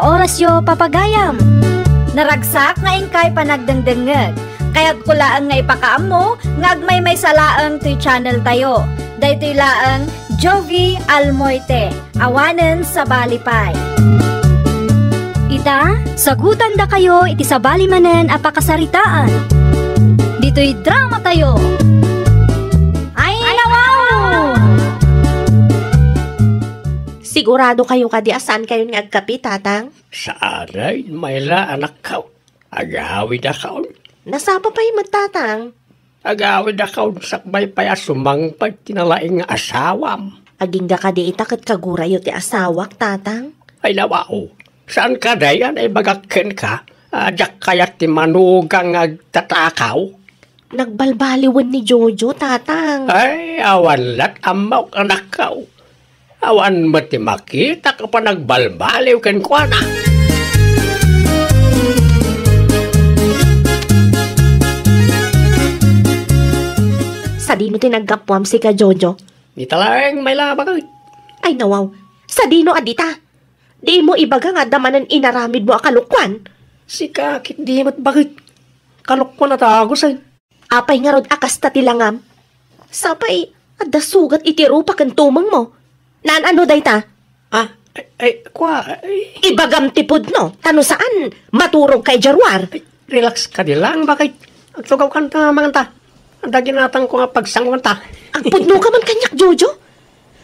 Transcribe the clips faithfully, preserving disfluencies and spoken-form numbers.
Orasyo, papagayam! Naragsak nga inkay panagdengdengngeg. Kayatko laeng nga ipakaammo nga agmaymaysa laeng toy channel tayo. Daytoy laeng Jovi Almoite, awanen sabali pay. Ita, sagutandakayo iti sabali manen a pakasaritaan. Ditoy drama tayo. Ay, nawaw! Sigurado kayo kadi a saan kayon nga agkape, Tatang? Saanen, Mayla, anakko. Agawidakon. Nasapa pay met, Tatang? Agawidakon sakbay pay a sumangpet ti nalaing nga asawam. Agingga kadi ita ket kagurayo ti asawak, Tatang? Ay, nawaw. Saan kadi a naibagak kenka a diak kayat ti manugang nga agtatakaw? Nagbalbaliwen ni Jojo, Tatang. Ay, awan lat ammok, anakko. Awan met ti makitak a panagbalbaliw kenkuana. Sadino ti naggapuam sika, Jojo? Ita laeng, Mayla, baket. Ay, nawaw. Sadino a dita? Dimo ibaga nga adda manen inaramidmo a kalokuan? Sika ket di met baket. Kalokuan a dagusen. Apay ngarud a kasta ti langam? Sapay, adda sugat iti rupa ken tumengmo. Naan-ano dayta? Ah, ay, ay, kua, ay. Ibagam ti pudno, ta no saan, maturogka idiay ruar. Ay, relax kadi lang, baket. Agtugawkanta, manganta. Adda ginatangko nga pagsangoanta. Agpudnoka man kaniak, Jojo?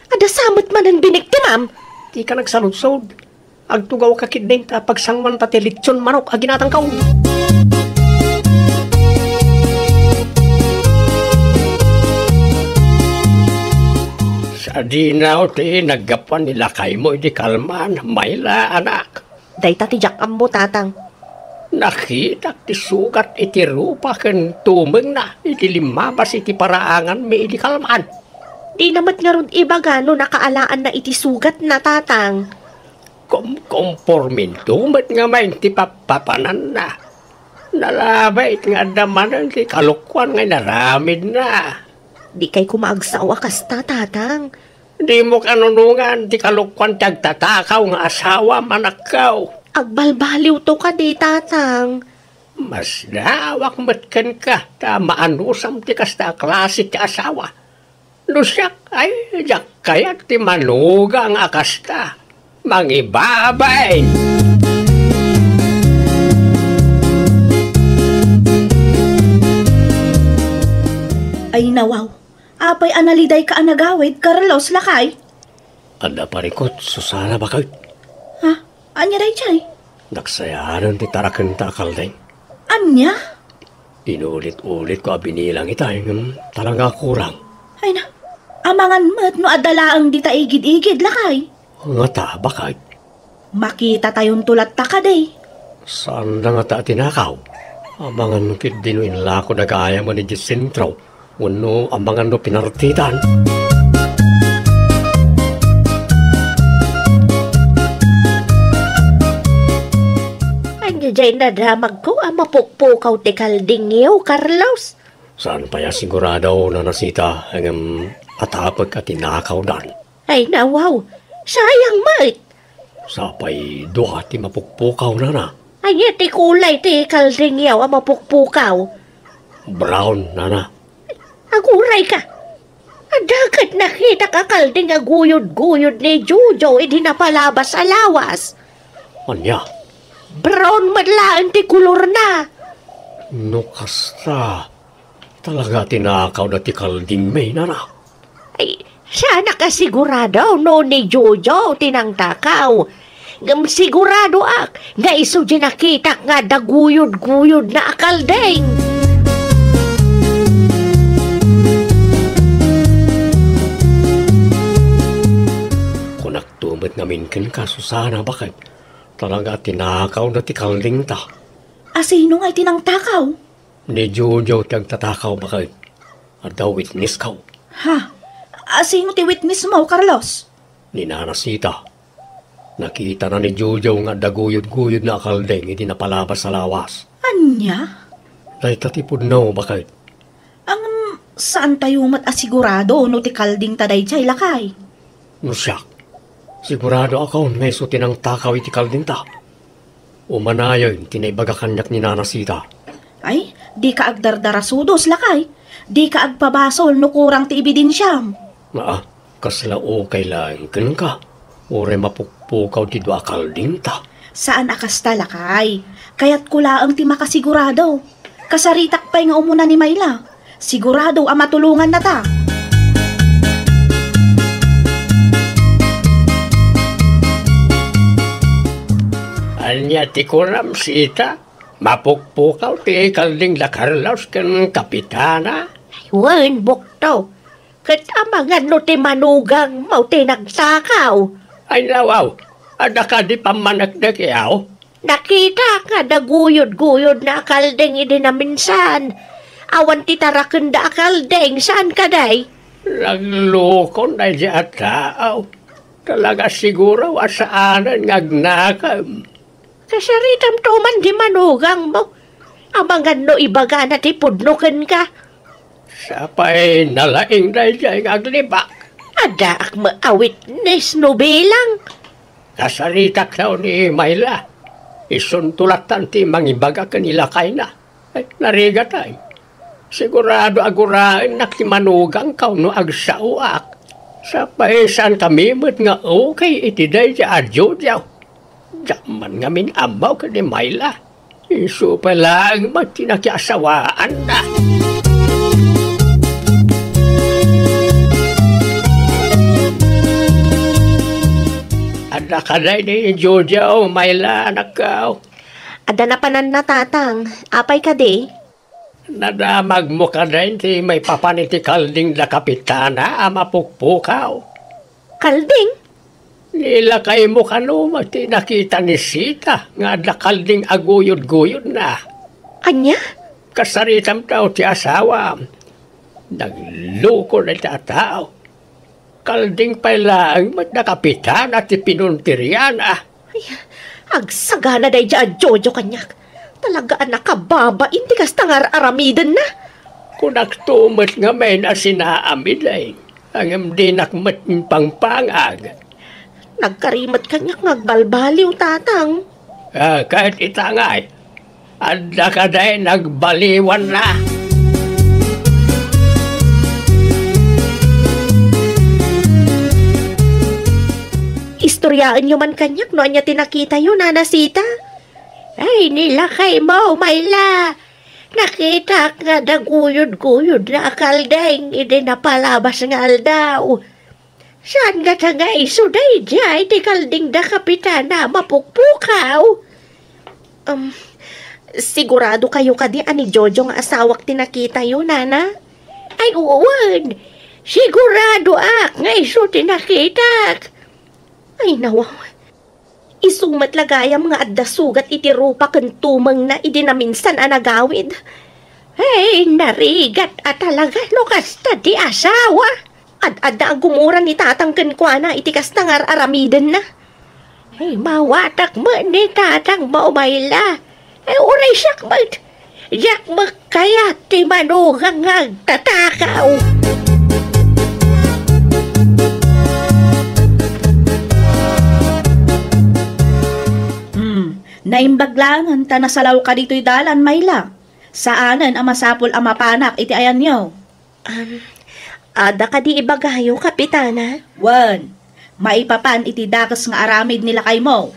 Adda sa met manen biniktimam? Dika nagsaludsod. Agtugawka ketdin ta pagsangoanta ti litson manok a ginatangko. Sadino ti naggapuan ni lakaymo idi kalman, Mayla, anak? Dayta ti diak ammo, Tatang. Nakitak ti sugat iti rupa ken tumengna idi limmabas iti paraanganmi idi kalman. Dina met ngarud ibaga no nakaalaanna iti sugatna, Tatang. Kumkomporminto met ngamin ti pappapananna. Nalabit nga adda manen ti kalokuan nga inaramidna. Dikay koma agsao a kasta, Tatang. Dimo kanunongan ti kalokuan ti agtatakaw nga asawam, anakko. Agbalbaliwto kadi, Tatang. Masdaawak met kenka ta maanusam ti kasta a klase ti asawa. No siak, ay, diak kayat ti manugang a kasta. Mangibabain! Ay, nawaw. Apay a nalidayka a nagawid, Carlos, lakay? Adda parikut, Susana, baket. Ha? Ania daydiay? Nagsayaanen ti tarakenta a kalding. Ania? Inulit-ulitko a binilang ita, ngem talaga a kurang. Ay na, amangan met no adda laeng dita igid-igid, lakay. Ngata, baket? Makitatayonto latta kadi. Saanda ngata a tinakaw? Amangan ketdi no inlako da gayamen idiay sentro. Wenno amangan no pinartitan. Ania diay nadamagko a mapukpukaw ti kaldingyo, Carlos? Saan pay a sigurado, Nana Sita, ngem atapek a tinakawdan. Ay, nawaw. Sayang met. Sapay dua ti mapukpukaw, Nana. Ania ti kulay ti kaldingyo a mapukpukaw? Brown, Nana. Agurayka. Adda ket nakitak a kalding a guyod-guyod ni Jojo idi napalabas a lawas. Ania? Brown met laeng ti kolorna. No kasta, talaga tinakawda ti kaldingmi, Nana. Ay, saanak a sigurado no ni Jojo ti nangtakaw. Ngem siguradoak nga isu diay nakitak nga adda guyod-guyodna a kalding. Kunakto met ngamin kenka, Susana, baket talaga a tinakawda ti kaldingta. Asino ngay ti nangtakaw? Ni Jojo ti agtatakaw, baket. Adda witnessko. Ha? Asino ti witnessmo, Carlos? Ni Nana Sita. Nakitana ni Jojo nga adda guyod-guyodna a kalding idi napalabas a lawas. Ania? Dayta ti pudno, baket. Ngem, saantayo met a sigurado no ti kaldingta daydiay, lakay? No siak, siguradoakon nga isu ti nangtakaw iti kaldingta. Umanayon ti naibaga kaniak ni Nana Sita. Ay, dika agdardarasudos, lakay. Dika agpabasol no kurang ti ebidensiam. Aa, kasla ukay laeng kenka. Uray mapukpukaw ti dua a kaldingta. Saan a kasta, lakay. Kayatko laeng ti makasigurado. Kasaritak pay nga umuna ni Mayla. Sigurado a matulongannata. Ania ti kunam, Sita? Mapukpukaw ti kalding da Carlos ken Kapitana? Wen, bukto. Ket amangan no ti manugangmo ti nagtakaw. Ay, nawaw, adda kadi pammaneknek, yaw? Nakitak nga daguyod-guyod na a kalding idi naminsan. Awan ti tarakenda a kalding, saan kadi? Naglukon daydi a taaw. Talaga siguro a saanen nga agnakem. Kasaritam to man di manugangmo. Amangan no ibagana ti pudno kenka. Sapay nalaing daydiay nga aglibak. Addaak met a witness no bilang. Kasaritak daw ni Mayla. Isunto lattan ti mangibaga ken ni lakayna. Ay, narigatay. Sigurado a guraennak ti manugangko no agsaoak. Sapay saankami met nga ukay iti daydiay a diodiaw. Diak man ngamin ammo ken ni Mayla. Isu pay laeng met ti nakiasawaanna. Adda kadi ni Jojo, Mayla, anakko? Adda napananna, Tatang. Apay kadi? Nadamagmo kadi ti maipapan iti kalding da Kapitana a mapukpukaw? Kalding? Ni lakaymo kano met ti nakita ni Sita nga adda kalding a guyod-guyodna? Ania? Kasaritam daw ti asawam. Nagluko dayta a tao. Kalding pay laeng met da Kapitana ti pinunteriana. Ay, agsagana daydiay a Jojo kaniak. Talaga a nakababain ti kasta nga ar-aramidenna. Kunakto met ngamin a sinaamideng, ngem dinak met impangpangag. Nagkari met kaniak nga agbalbaliw, Tatang. Ah, ket ita ngay, adda kadi nagbaliwanna? Istoryaenyo man kaniak no ania ti nakitayo, Nana Sita. Ay, ni lakaymo, Mayla. Nakitak nga daguyod-guyod na a kalding idi napalabas nga aldaw. Saan ngata nga isu daydiay ti kalding da Kapitana a mapukpukaw? Um, sigurado kayo kadi a ni Jojo nga asawak ti nakitayo, Nana? Ay, wen. Siguradoak nga isu ti nakitak. Ay, nawaw. Isu met la gayam nga adda sugat iti rupa ken tumengna idi naminsan a nagawid. Ay, narigat a talaga no kasta ti asawa. Ad-adda a gumura ni Tatang kenkuana iti kasta nga ar-aramidenna. Ay, mawatak met ni Tatang, Mayla. Ay, uray siak met. Diak met kayat ti manugang nga agtatakaw. Hmm, naimbag laengen ta nasalawka ditoy dalan, Mayla. Saanen a masapul a mapanak iti ayanyo. Um, adda kadi ibagayo, Kapitana? Wen, maipapan iti dakes nga aramid ni lakaymo.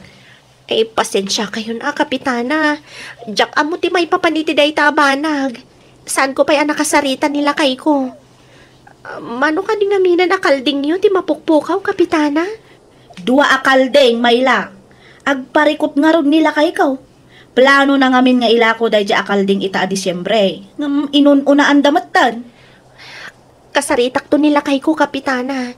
Eh, pasensiakayon a, Kapitana. Diak ammo ti maipapan iti dayta a banag. Saanko pay a nakasarita ni lakayko. Ah, mano kadi ngamin a kaldingyo ti mapukpukaw, Kapitana? Dua a kalding, Mayla. Agparikut ngarud ni lakayko. Planona ngamin nga ilako daydiay a kalding ita a Disiembre. Ngem inun-unaanda metten. Kasaritakto ni lakayko, Kapitana.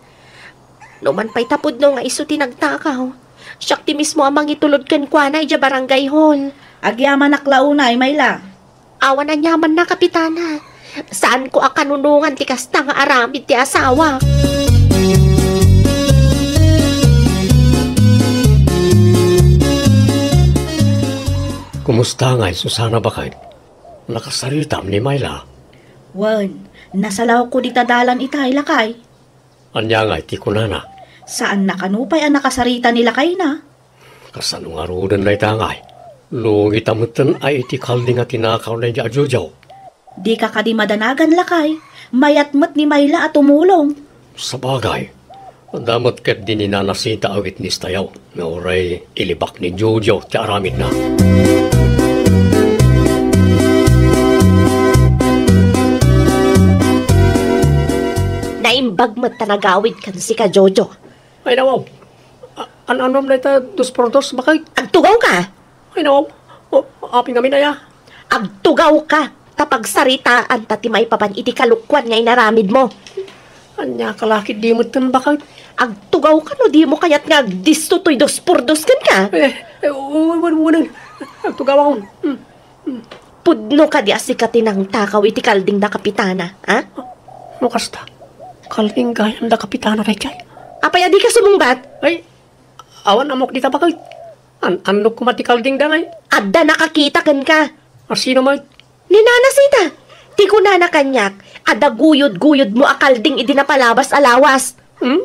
Numan pay ta pudno nga isu ti nagtakaw, siak ti mismo a mangitulod kenkuana idiay barangay hall. Agyamanak la unay, Mayla. Awan aniamanna, Kapitana. Saanko a kanunongan ti kasta nga aramid ti asawak. Kumusta ngay, Susana, baket? Nakasaritam ni Mayla? Wen, nasalawko dita dalan itay, lakay. Ania ngay ti kunana? Saanna kano pay a nakasarita ni lakayna. Kasano ngaruden dayta ngay? Lungita metten a iti kalding a tinakaw daydi a Jojo. Dika kadi madanagan, lakay. Mayat met ni Mayla a tumulong. Sabagay, adda met ketdi ni Nana Sita a witness tayo, nga uray ilibak ni Jojo ti aramidna. Naimbag met ta nagawid kan sika, Jojo. Ay, nawaw. A-, an-, anam dayta dos por dos, bakit? Agtugawka! Ay, nawaw. O, apay ngamin aya? Agtugawka, ta pagsaritaan ta ti maipapan iti kalokuan nga inaramidmo. Ania ka lakit di metten, bakit? Agtugawka no dimo kayat nga agdisto toy dos por dos kenka. Eh, eh, u-, u-, u-, agtugawakon. Hmm. Pudno kadi a sika ti nangtakaw iti kalding da Kapitana, ha? No kasta, kalding gayam da Kapitana daydiay. Apay a dika sumungbat? Ay, awan ammok dita, bakit? An-, annok koma ti kalding da ngay. Adda nakakita kenka. A sino met? Ni Nana Sita. Ti kunana kaniak, adda guyod-guyodmo a kalding idi napalabas a lawas. Hmm?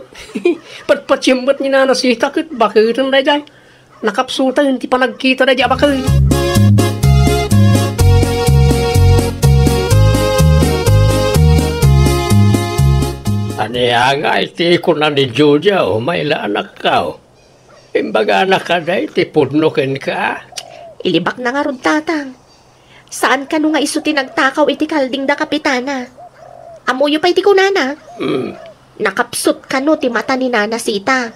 Patpatiem met ni Nana Sita ket baketen daydiay. Nakapsutan ti panagkita daydiay a baket. Ania ngay ti kuna ni Jojo, Mayla, anakko? Imbagana kadi ti pudno kenka? Ilibakna ngarud, Tatang. Saan kano nga isu ti nagtakaw iti kalding da Kapitana? Ammoyo pay ti kunana? Hmm. Nakapsut kano ti mata ni Nana Sita.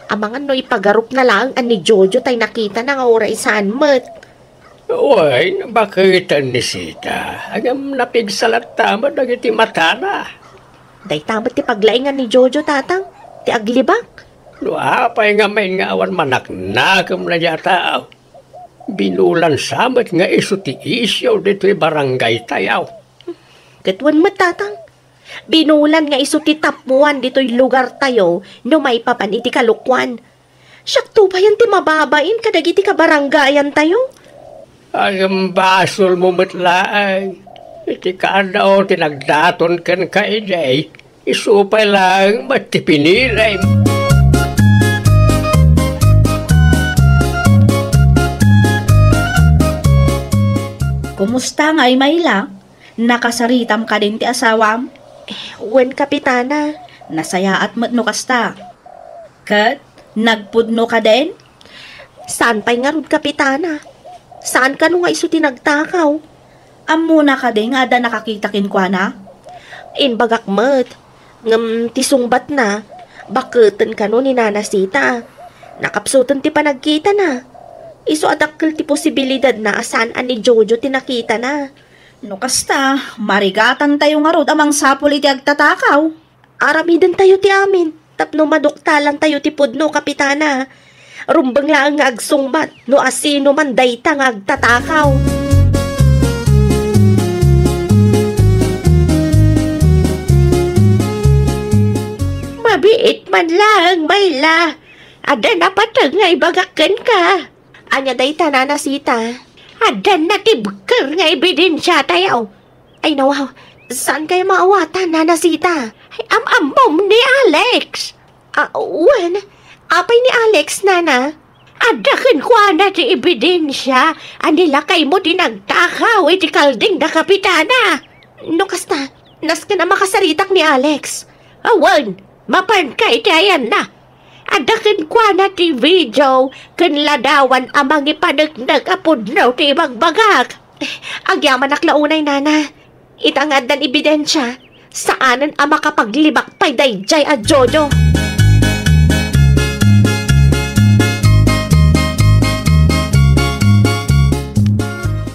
Amangan no ipagarupna laeng a ni Jojo tay nakitana nga uray saan met. Wen, baketen ni Sita. Ngem napigsa latta met dagiti matana. Dayta met ti paglaingan ni Jojo, Tatang, ti aglibak. No apay ngamin nga awan manaknakemna dayta a tao? Binulan sa met nga isu ti isyu ditoy barangay tayo. Ket wen met, Tatang, binulan nga isu ti tappuan ditoy lugar tayo no maipapan iti kalokuan. Siakto payen ti mababain kadagiti kabarangayan tayo. Ngem basolmo met laeng. Iti kaano ti nagdaton kenka idiay, isu pay laeng met ti pinilim. Kumusta ngay, Mayla? Nakasaritam kadin ti asawam? Eh, wen, Kapitana. Nasayaat met no kasta. Ket nagpudno kadin? Saan pay ngarud, Kapitana. Saan kano nga isu ti nagtakaw? Ammona kadi nga adda nakakita kenkuana? Imbagak met. Ngem ti sungbatna, baketen kano ni Nana Sita. Nakapsuten ti panagkitana. Isu a dakkel ti posibilidadna a saan a ni Jojo ti nakitana. No kasta, marigatantayo ngarud a mangsapul iti agtatakaw. Aramidentayo ti amin tapno maduktalantayo ti pudno, Kapitana. Rumbeng laeng nga agsungbat no asino man dayta nga agtatakaw. Mabiit man laeng, Mayla. Adda napateg nga ibagak kenka. Ania dayta, Nana Sita? Adda natibker nga ebidensiatayo. Ay, nawaw. Saan kayo maawatan, Nana Sita? Ay, am-ammom ni Alex. Ah, wen. Apay ni Alex, Nana? Adda kenkuana ti ebidensia a nilakaymo ti nagtakaw iti kalding da Kapitana. No kasta, nasken a makasaritak ni Alex. Awan, mapanka iti ayanna. Adda kenkuana ti video ken ladawan a mangipaneknek a pudno ti ibagbagak. Agyamanak la unay, Nana. Ita nga addan ebidensia, saanen a makapaglibak pay daydiay a Jojo.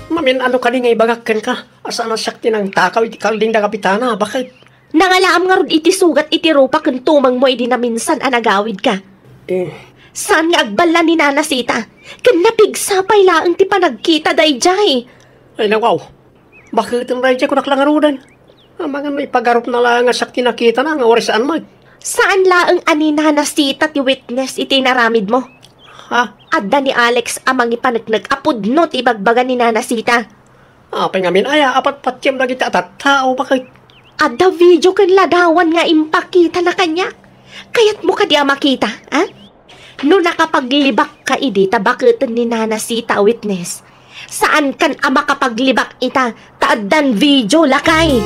Mamin, ano kadi nga ibagak kenka? Asa na siak ti nangtakaw iti kalding da Kapitana, bakit? Nangalaam ngarud iti sugat iti rupa ken tumengmo idi naminsan a nagawidka. Eh. Saan nga agballa ni Nana Sita? Ken napigsa pay laeng ti panagkita daydiay. Ay, nawaw. Baketen daydiay kunak la ngaruden? Amangan no ipagarupna laeng a siak ti nakitana nga uray saan met. Saan laeng a ni Nana Sita ti witness iti inaramidmo? Ha? Adda ni Alex a mangipaneknek a pudno ti ibagbaga ni Nana Sita. Apay ngamin aya a patpatiem dagiti a tattao, bakit? Adda video ken ladawan nga impakitana kaniak. Kayatmo kadi a makita, a? No nakapaglibak ka idi ta baketen ni Nana Sita a witness, saan kan a makapaglibak ita ta addan video, lakay.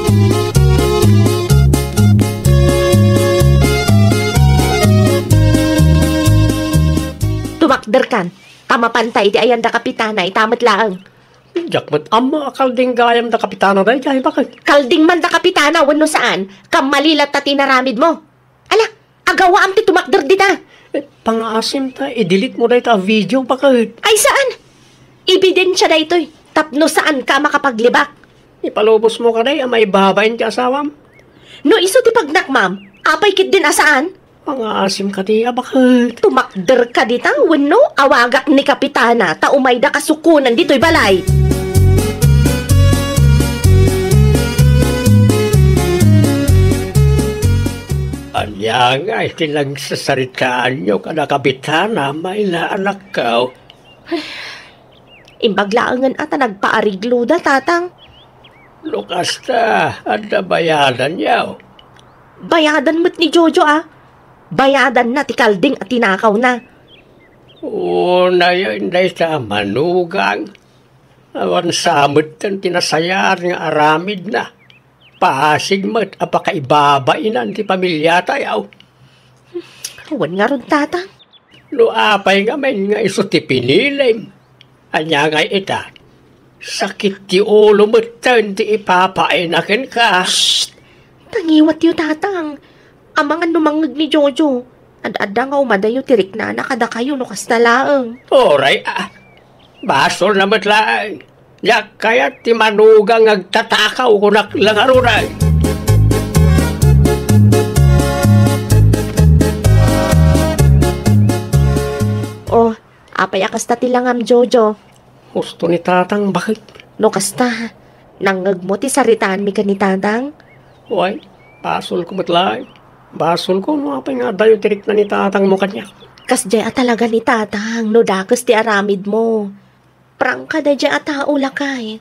Tumakder kan, ta mapanta iti ayan da kapitana ita met laeng. Diak met ammo a kalding gayam da kapitana daydiay, baket. Kalding man da kapitana wenno saan, kammali latta ti inaramid mo. Ala, agawaam ti tumakder dita. Eh, pangaasim ta i-delete mo dayta a video, baket. Ay, saan? Ebidensia daytoy tapno saan ka a makapaglibak. Ipalubos mo kadi a maibabain ti asawam. No isu ti pagnakmam, apay ketdin a saan? Pangaasim kadi a baket. Tumakder ka dita wenno awagak ni kapitana ta umayda kasukonan ditoy balay. Ania ngay ti nagsasaritaanyo kada kapitana, Mayla, anakko? Imbag laengen a ta nagpaarigloda, Tatang. No kasta, adda bayadanyo. Bayadan met ni Jojo, a. Bayadanna ti kalding a tinakawna. Unayen dayta a manugang. Awan sa metten ti nasayaat nga aramidna. Pasig met a pakaibabainan ti pamiliatayo. Wen ngarud, Tatang. No apay ngamin nga isu ti pinilim, ania ngay ita? Sakit ti ulo metten ti ipapaayna kenka. Shh! Tangiwatyo, Tatang. Amangan no mangngeg ni Jojo. Ad-adda nga umadayo ti riknana kadakayo no kasta laeng. Uray, a. Basolna met laeng. Diak kayat ti manugang nga agtatakaw, kunak la ngarud. Oh, apay a kasta ti langam, Jojo? Husto ni Tatang, baket. No kasta, nangngegmo ti saritaanmi ken ni Tatang? Uy, basolko met laeng. Basolko no apay nga adayo ti rikna ni Tatangmo kaniak. Kasdiay a talaga ni Tatang no dakes ti aramidmo. Prangka daydiay a tao, lakay.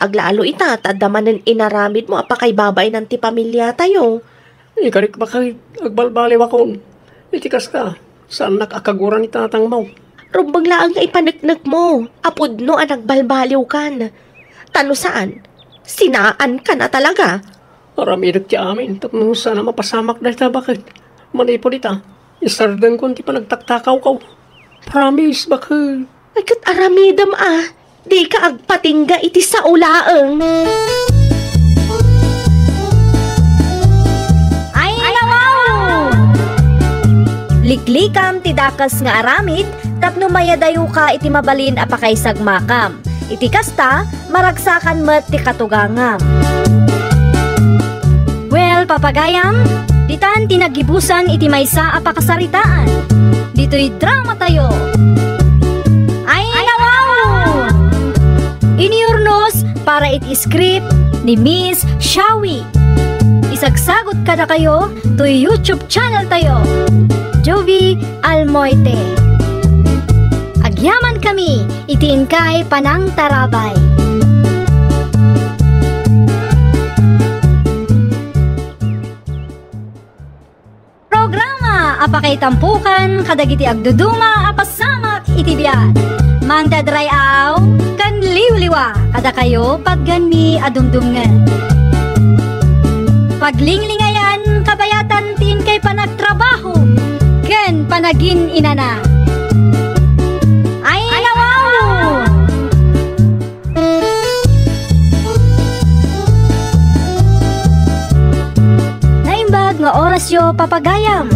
Aglalo ita ta adda manen inaramidmo a pakaibabainan ti pamiliatayo. Ikarik, baket, agbalbaliwakon. Iti kasta, saannak a kaguran ni Tatangmo. Rumbeng laeng nga ipaneknekmo a pudno a nagbalbaliwkan. Ta no saan, sinaankan a talaga. Aramidek ti amin tapno saan a mapasamak dayta, baket. Manipud ita, isardengkon ti panagtaktakawko. Promise, baket. Ay, ket aramidem a, dika agpatingga iti sao laeng. Ay, nawaw! Liklikam ti dakes nga aramid tapno mayadayoka iti mabalin a pakaisagmakam. Iti kasta, maragsakan met ti katugangam. Well, papagayam, ditan ti naggibusan iti maysa a pakasaritaan. Ditoy dramatayo. Ay, nawaw! Iniurnos para iti script ni Miss Shawi. Isagsagot kadakayo toy YouTube channel tayo, Jovi Almoite. Agyaman kami iti inkay panangtarabay. Programa a pakaitampokan kadagiti agduduma a pasamak iti biag. Mangted ray-aw ken liwliwa kadakayo patgenmi a dumdumngeg. Paglinglingayan kabayatan ti inkay panagtrabaho ken panagin-inana. Ay, nawaw! Naimbag nga orasyo, papagayam.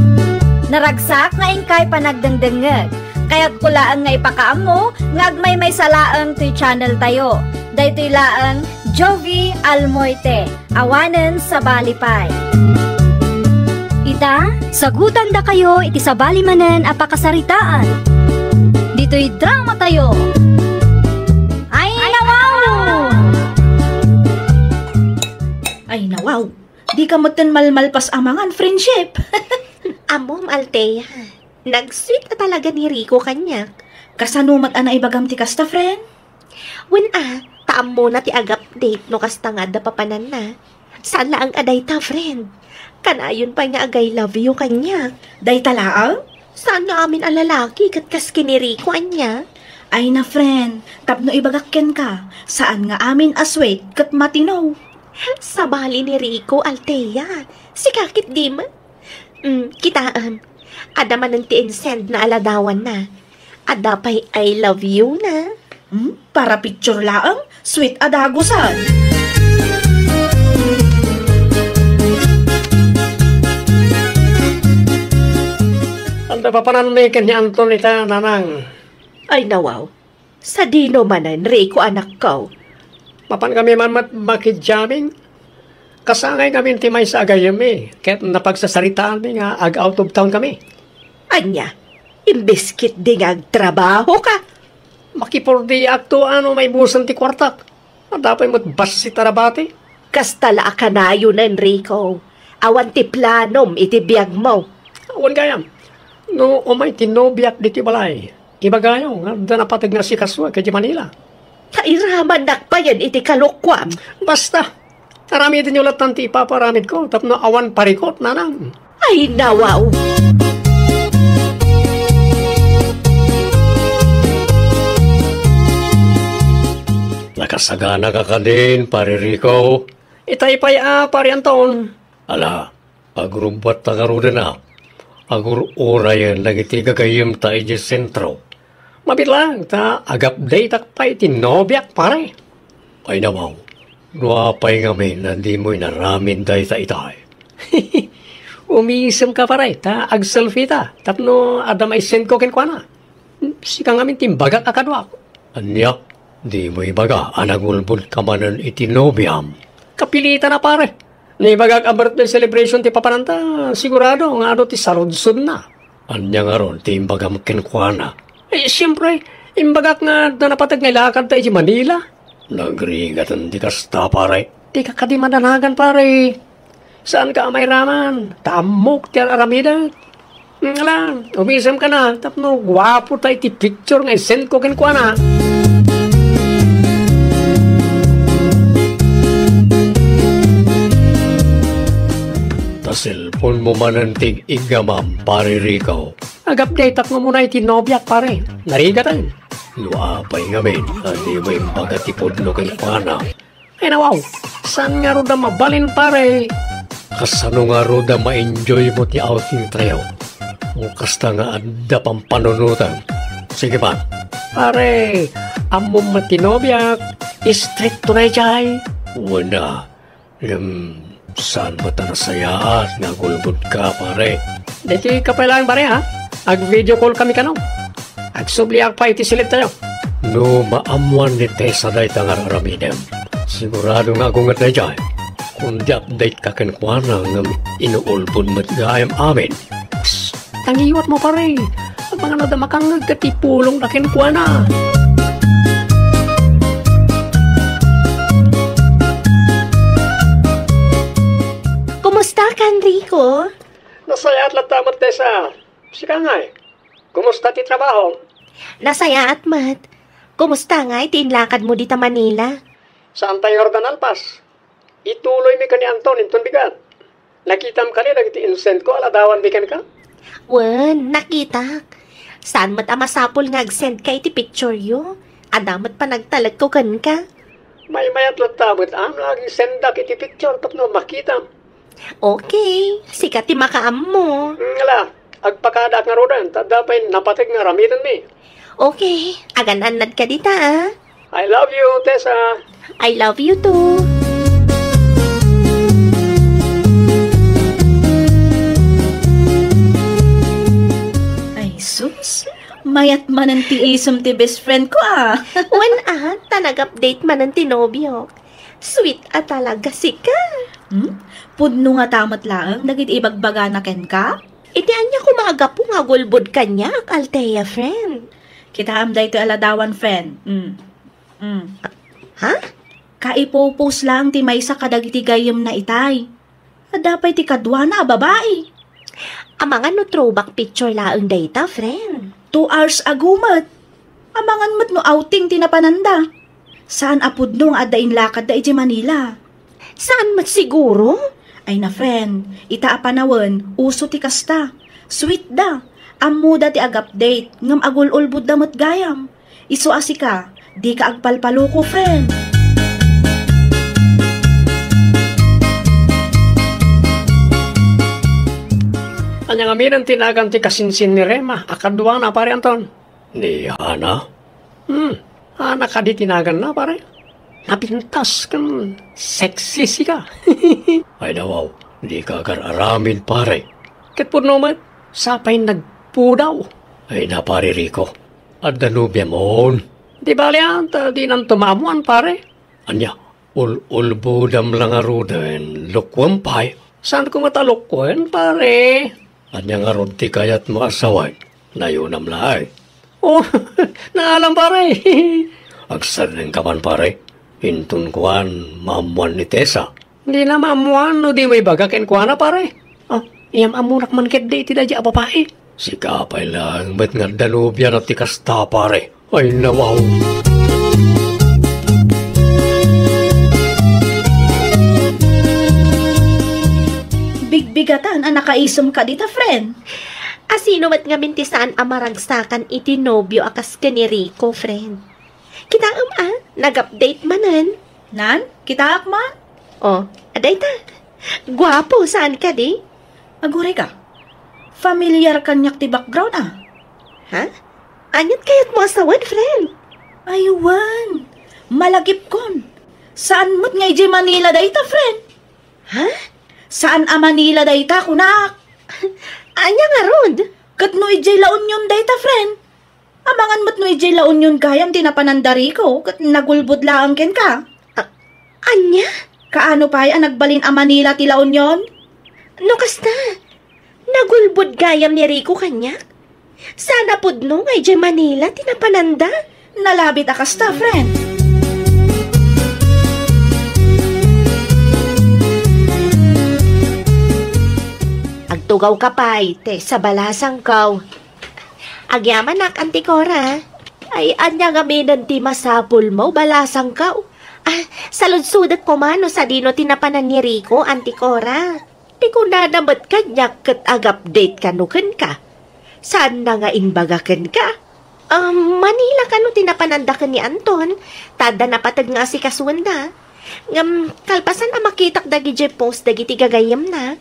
Naragsak nga inkay panagdengdengngeg. Kayatko laeng nga ipakaammo nga agmaymaysa laeng toy channel tayo. Daytoy laeng Jovi Almoite. Awanen sabali pay. Ita, sagutandakayo iti sabali manen a pakasaritaan. Ditoy dramatayo. Ay, nawaw! Ay, nawaw! Dika metten malmalpas a mangan, friendship. Ammom, Althea. Nag-sweet a talaga ni Rico kaniak. Kasano met a naibagam ti kasta, friend? Wen a, ta ammona ti ag-update no kasta nga adda papananna. Saan laeng a dayta, friend. Kanayon pay nga ag-I love you kaniak. Dayta laeng? Saan nga amin a lalaki ket kas ken ni Rico, ania? Ay na, friend, tapno ibagak kenka, saan nga amin a sweet ket matino. Sabali ni Rico, Althea. Sika ket di man. Mm, kitaem. Adda manen ti insend na aladawanna. Adda pay I love you na. Hmm? Para picture laeng? Sweet a dagusan. Anta papananmi ken ni Anton ita, nanang? Ay, nawaw. Sadino manen, Rico, anakko? Mapan kami man met makijamming. Kasangay ngamin ti maysa a gayyemmi, ket napagsasaritaanmi nga ag-out of town kami. Ania, imbes ketdi nga agtrabahoka? Makipordiakto a no maibusen ti kuartak. Adda pay met bassit a nabati. Kasta la a kanayon, Enrico. Awan ti planom iti biagmo. Awan gayam. No umay ti nobiak ditoy balay, ibagayo nga adda napateg nga asikasuak idiay Manila. Kairamannak payen iti kalokuam. Basta, aramidenyo lattan ti ipapaaramidko tapno awan parikut, nanang. Ay, nawaw! Nakasagana ka kadin, Pare Rico? Itay pay a, Pare Anton. Ala, agrubbatta ngaruden a. Agur-urayen dagiti gagayyemta idiay sentro. Mabiit laeng ta ag-updateak pay iti nobiak, pare. Ay, nawaw. No apay ngamin a dimo inaramid dayta itay? Umisemka, pare, ta ag-selfie ta tapno adda maisendko kenkuana. Sika ngamin ti imbagak a kaduak. Ania? Dimo ibaga a nagulbodka manen iti nobiam? Kapilitan a, pare. No ibagak a birthday celebration ti papananta, sigurado nga adu ti saludsodna. Ania ngarud ti imbagam kenkuana? Eh, siempre, imbagak nga adda napateg nga ilakadta iti Manila. Nagrigaten ti kasta, pare. Dika kadi madanagan, pare. Saanka a mairaman, ta ammok ti ar-aramidek. Ala, umisemka na, tapno guapo ta iti picture nga isendko kenkuana. Ta cellphone mo manen ti ig-igamam, Pare Rico. Ag-updateak nga umuna iti nobiak, pare. Narigaten. No apay ngamin a dimo imbaga ti pudno kenkuana? Ay, nawaw, saan ngarud a mabalin, pare? Kasano ngarud a ma-enjoy mo ti outing tayo? Mo kasta nga adda pampanunotan. Sige man. Pare, ammom met ti nobiak. Strict to daydiay. Wala. Ngem, saan met a nasayaat nga agulbodka, pare? Daytoy ka pay laeng, pare, ha? Ag-video call kami kano. Agsubliak pay iti siled tayo. No maammuan ni Tessa dayta nga ar-aramidem, sigurado nga agunget daydiay. Kundi update ka kenkuana ngem inuulbod met gayam amin. Psst! Tangiwat mo, pare. Amangan adda makangngeg ket ipulongda kenkuana. Kumusta ka, Enrico? Nasayaat latta met, Tessa. Sika ngay? Kumusta ti trabaho? Nasayaat met. Kumusta ngay ti inlakad mo dita Manila? Saan tayo ngarud a nalpas? Ituloy mi ken ni Anton inton bigat. Nakitam kadi dagiti insend ko a ladawan mi kenka? Wen, nakitak. Saan met a masapul nga ag-send ka iti picture yo? Adda met panagtalek ko kenka. Maymayat latta met a no ag-sendak iti picture tapno makitam. Okay, sika ti makaammo. Ngala, agpakadaak ngaruden, ta adda pay napateg nga aramiden mi. Okay, agan-annad ka dita, ah. I love you, Tessa. I love you too. Ay, sus. Mayat manen ti isem ti best friend ko, ah. Wen, ah, ta nag-update manen ti nobiok. Sweet a talaga sika. Hmm? Pudno ngata met laeng dagiti ibagbagana kenka? Iti ania koma a gapu nga agulbod kaniak, Althea, friend? Kitaem daytoy a ladawan, friend. Mm. Mm. Ha? Kaipopost laeng ti maysa kadagiti gayyemna itay. Adda pay ti kaduana a babai. Amangan no throwback picture laeng dayta, friend. Two hours ago met. Amangan met no outing ti napananda. Saan a pudno nga adda inlakadda idiay Manila. Saan met siguro? Ay na, friend, ita a panawen, uso ti kasta. Sweet da. Ammoda ti ag-update, ngem agul-ulbodda met gayam. Isu a sika, dika agpalpaluko, friend. Ania ngamin ti nagan ti kasinsin ni Rema a kaduana, Pare Anton? Ni Hana? Hmm, Hana kadi ti naganna, pare? Napintas ken sexy sika. Ay, nawaw, dika agar-aramid, pare. Ket pudno met, sapay nagpudaw. Ay na, Pare Rico, adda nobiam on. Di bale, anta, dinanto maammoan, pare. Ania, ul-ulbodam la ngaruden, lokoem pay. Saanko met a lokoen, pare? Ania ngarud ti kayatmo a sawen? Nayonam laeng. Oh, naalam, pare. Agsardengka man, pare. Inton kuan, maammoan ni Tessa. Dina maammoan no dimo ibaga kenkuana, pare. Oh, iyam-ammonak man ketdi iti daydi a babai. Sika pay laeng met nga adda nobiana ti kasta, pare. Ay, nawaw. Bigbigatan a nakaisem ka dita, friend. A sino met ngamin ti saan a maragsakan iti nobio a kas ken ni Rico, friend? Kitaem a, nag-update manen. Nan, kitaak man. Oh, adayta. Guapo, saan kadi? Aguray ka. Familiar kaniak ti background, ah. Ha? Aniat kayatmo a sawen, friend? Ay, wen. Malagipkon. Saan met nga idiay Manila dayta, friend? Ha? Saan a Manila dayta, kunak? Ania ngarud? Ket no idiay La Union dayta, friend? Amangan met no idiay La Union gayam ti napananda, Rico, ket nagulbod laeng kenka. A-, ania? Kaano pay a nagbalin a Manila ti La Union? No kasta, nagulbod gayam ni Rico kaniak? Saan a pudno nga idiay Manila ti napananda? Nalabit a kasta, friend. Agtugawka pay, Tessa, balasangko. Agyamanak, Auntie Cora. Ay, ania ngamin ti masapulmo, balasangko? Ah, saludsodak koma no sadino ti napanan ni Rico, Auntie Cora. Ti kunana met kaniak ket ag-update kano kenka. Saanna nga imbaga kenka? Ah, Manila kano ti napananda ken ni Anton, ta adda napateg nga asikasuenda. Ngem kalpasan a makitak dagidiay post dagiti gagayyemna,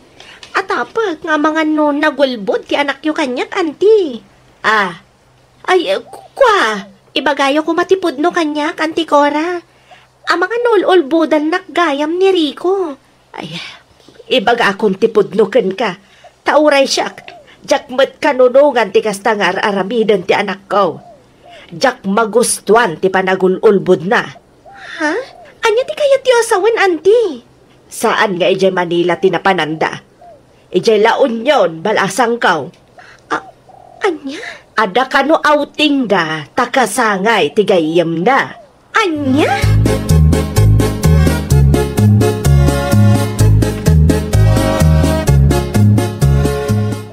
atapek nga amangan no nagulbod ti anakyo kaniak, Auntie. Ah, ay, ku-, kua, ibagayo koma ti pudno kaniak, Auntie Cora. Amangan no ul-ulbodannak gayam ni Rico. Ay, ibagakon ti pudno kenka, ta uray siak, diak met kanunongan ti kasta nga ar-aramiden ti anakko. Diak magustuan ti panagul-ulbodna. Ha? Ania ti kayatyo a sawen, Auntie? Saan nga idiay Manila ti napananda. Idiay La Union, balasangko. A-, ania? Adda kano outingda, ta kasangay ti gayyemna. Ania?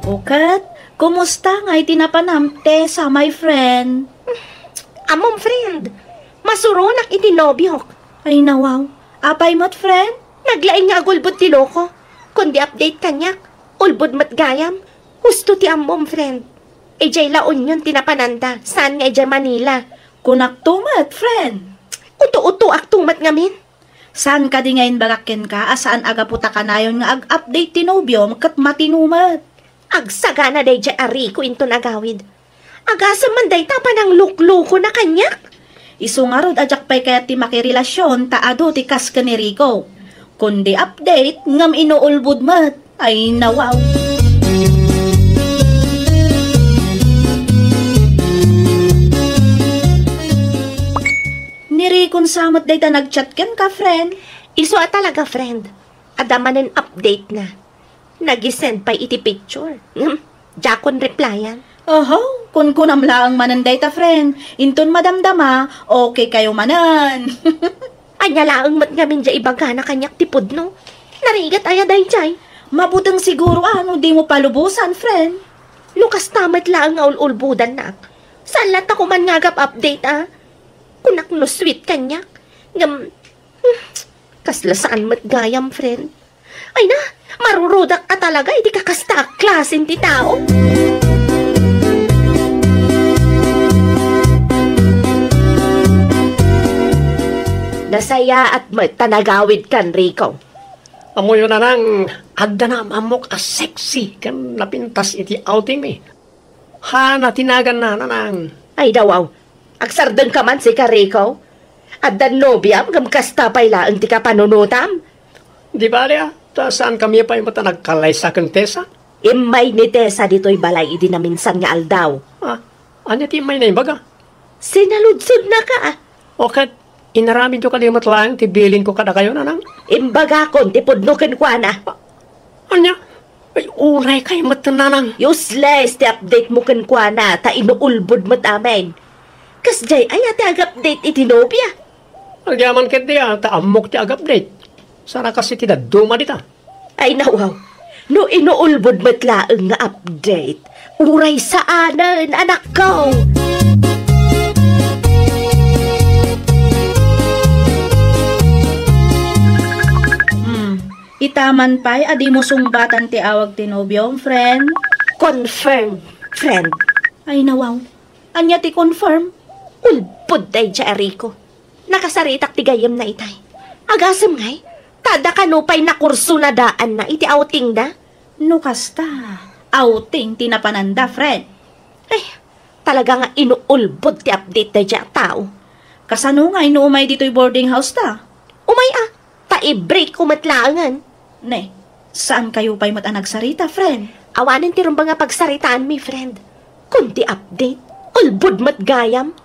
O ket, kumusta ngay ti napanam, Tessa, my friend? Ammom, friend, masuronak iti nobiok. Ay, nawaw. Apay met, friend? Naglaing nga agulbod ti loko. Kundi update kaniak, ulbod met gayam. Husto ti ammom, friend. Idiay La Union ti napananda, saan nga idiay Manila. Kunakto met, friend. Uto-utoakto met ngamin. Saan kadi nga imbagak kenka a saan a gapu ta kanayon nga ag-update ti nobiom ket matino met? Agsagana daydiay a Rico inton agawid. Agasem man dayta a panangluklukona kaniak. Isu ngarud a diak pay kayat ti makirelasion ta adu ti kas ken ni Rico. Kundi update ngem inuulbod met. Ay, nawaw. Ni Rico sa met dayta nag-chat kenka, friend. Isu a talaga, friend. Adda manen update na. Nag-isend pay iti picture. Hmm? Diakon replyan. Oho, kunkunam laeng manen dayta, friend. Inton madamdama, okay kayo manen. Ania laeng met ngamin diay ibagana kaniak ti pudno. Narigat aya daydiay? Mabuteng siguro a no dimo palubosan, friend. No kasta met laeng nga ul-ulbodannak, saan latta koma nga agap-update a? Kunak no sweet kaniak. Ngem, hmm, kasla saan met gayam, friend. Ay na, marurudak a talaga iti kakasta a klasen ti tao. Nasayaat met ta nagawidkan, Rico. Ammoyo, Nanang, adda naam-ammok a sexy ken napintas iti outing mi. Hana ti naganna, Nanang. Ay, dawaw. Agsardengka man, sika, Rico. Adda nobiam ngem kasta pay laeng ti kapanunotam. Di bale, a, ta saankami pay met a nagkallaysa ken Tessa? Immay ni Tessa ditoy balay idi naminsan nga aldaw. Ah, ania ti immay na imbaga? Sinaludsodnaka, a. O ket, inaramidyo kadi met laeng ti bilinko kadakayo, Nanang? Imbagakon ti pudno kenkuana. Ania? Ay, uray kay met, Nanang. Useless ti update mo kenkuana, ta inuulbod met amin. Kasdiay aya ti ag-update iti nobia? Agyaman ketdi, a, ta ammok ti ag-update. Saan a kas iti dadduma dita? Ay, nawaw. No inuulbod met laeng nga update, uray saanen, anakko. Hmm. Ita man pay a dimo sungbatan ti awag ti nobiom, friend? Confirm, friend. Ay, nawaw. Ania ti confirm? Ulbod daydiay a Rico. Nakasaritak ti gayyemna itay. Agasem ngay, ta adda kano pay nakurso na daanna iti outingda? No kasta, outing ti napananda, friend. Ay, talaga nga inuulbod ti update daydiay a tao. Kasano ngay no umay ditoy boarding house ta? Umay a, ta i-break ko met laengen. Ne, saan kayo pay met a nagsarita, friend? Awanen ti rumbeng a pagsaritaanmi, friend. Kundi update, ulbod met gayam.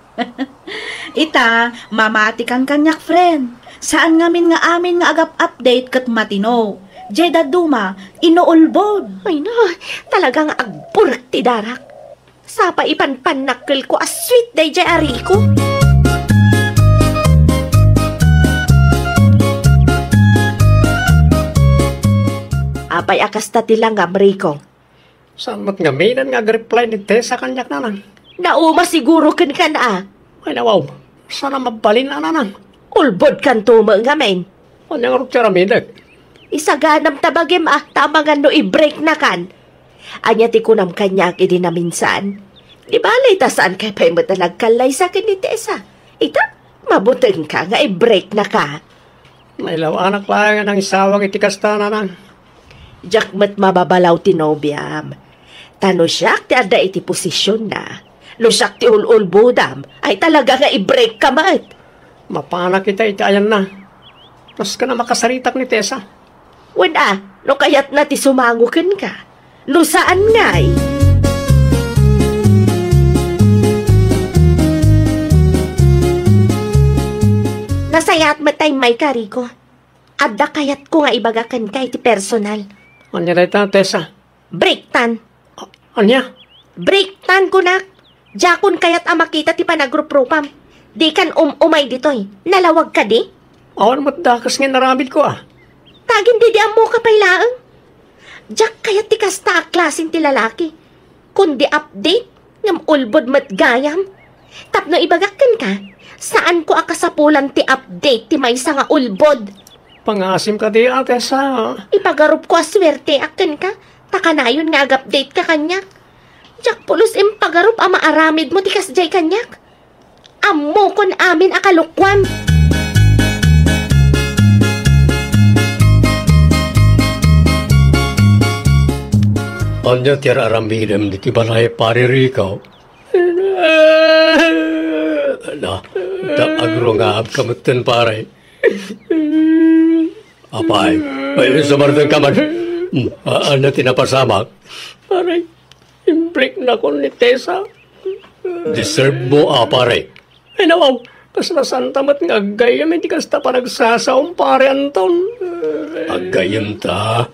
Ita, mamatikan kaniak, friend. Saan ngamin nga amin nga agap-update ket matino. Diay dadduma, inuulbod. Ay na, talaga nga agburek ti darak. Sapa ipanpannakkelko a sweet daydiay a Rico. Apay a kasta ti langam, Rico? Saan met ngamin nga ag-reply ni Tessa kaniak, Nanang? Nauma siguro kenka a. Ay, nawaw. Saan a mabalin a, Nanang? Ulbodkanto met ngamin. Ania ngarud ti aramidek? Isaganam ta bagim a, ta amangan no i-break nakan. Ania ti kunam kaniak idi naminsan? Di bale ta saan kay pay met a nagkallaysa ken ni Tessa. Ita, mabutengka nga i-break naka. Nailaw-anak laeng a nangisawag iti kasta, Nanang. Diak met mababalaw ti nobiam. Ta no siak ti adda iti posisionna, no siak ti ul-ulbodam, ay talaga nga i-break ka met. Mapanak ita iti ayanna. Kas ken a makasaritak ni Tessa. Wen a, no kayatna ti sumango kenka. No saan ngay? Nasayaat met ta immay ka, Rico. Adda kayatko nga ibaga kenka iti personal. Ania dayta, Tessa? Breaktan. A-, ania? Breaktan, kunak. Diakon kayat a makita ti panagruprupam. Dikan um-umay ditoy. Nalawag kadi? Awan met dakes nga inaramidko a. Ta agin didi ammoka pay laeng. Diak kayat ti kasta a klasen ti lalaki. Kundi update, ngem ulbod met gayam. Tapno ibagak kenka, saanko a kasapulan ti update ti maysa nga ulbod. Pangasim kadi, Tessa. Ipagarupko a suerteak kenka, ta kanayon nga ag-update ka kaniak. Diak pulos impagarup a maaramidmo ti kasdiay kaniak. Ammokon amin a kalokuam. Ania ti ar-aramidem ditoy balay, Pare Rico? Ala, ta agrungabka metten, pare. Apay, ay, sumardengka man. Hmm, a-, ania ti napasamak? Pare, imbreknakon ni Tessa. Deserve mo, a, pare. Ay, nawaw, kasla saanta met nga aggayyem iti kasta panagsasaom, Pare Anton. Aggayyemta,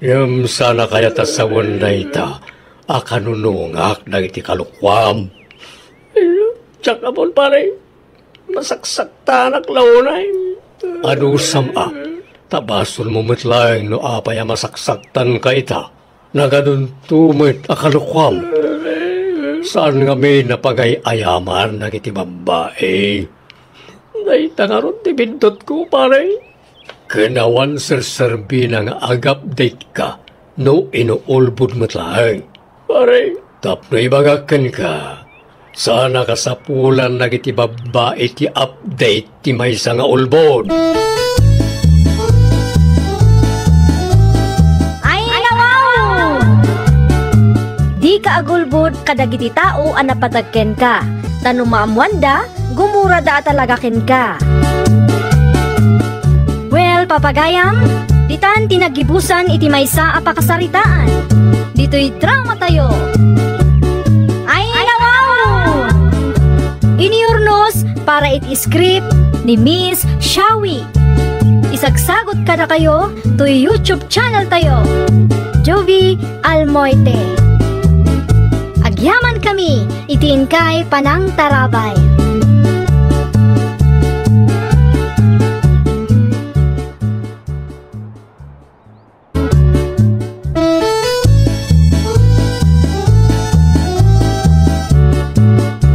ngem saan a kayat a sawen dayta a kanunungak dagiti kalokuam. Ay, diak ammo, pare. Masaksaktanak la unay. Adusam a, ta basolmo met laeng no apay a masaksaktanka ita. Nagadunto met a kalokuam. Saan ngamin a pagay-ayaman dagiti babbai. Dayta ngarud ti biddutko, pare. Ken awan serserbina nga ag-update ka no inuulbod met laeng. Pare. Tapno ibagak kenka, Saan a kasapulan dagiti babbai ti update ti maysa nga ulbod. Ay, nawaw! Dika agulbod kadagiti tao a napateg kenka, ta no maammoanda, gumurada a talaga kenka. Well, papagayam, ditan ti naggibusan iti maysa a pakasaritaan. Ditoy drama tayo. Ay, nawaw! Iniurnos para iti script ni Miss Shawi. Isagsagot kadakayo toy YouTube channel tayo, Jovi Almoite. Agyaman kami iti inkay panangtarabay.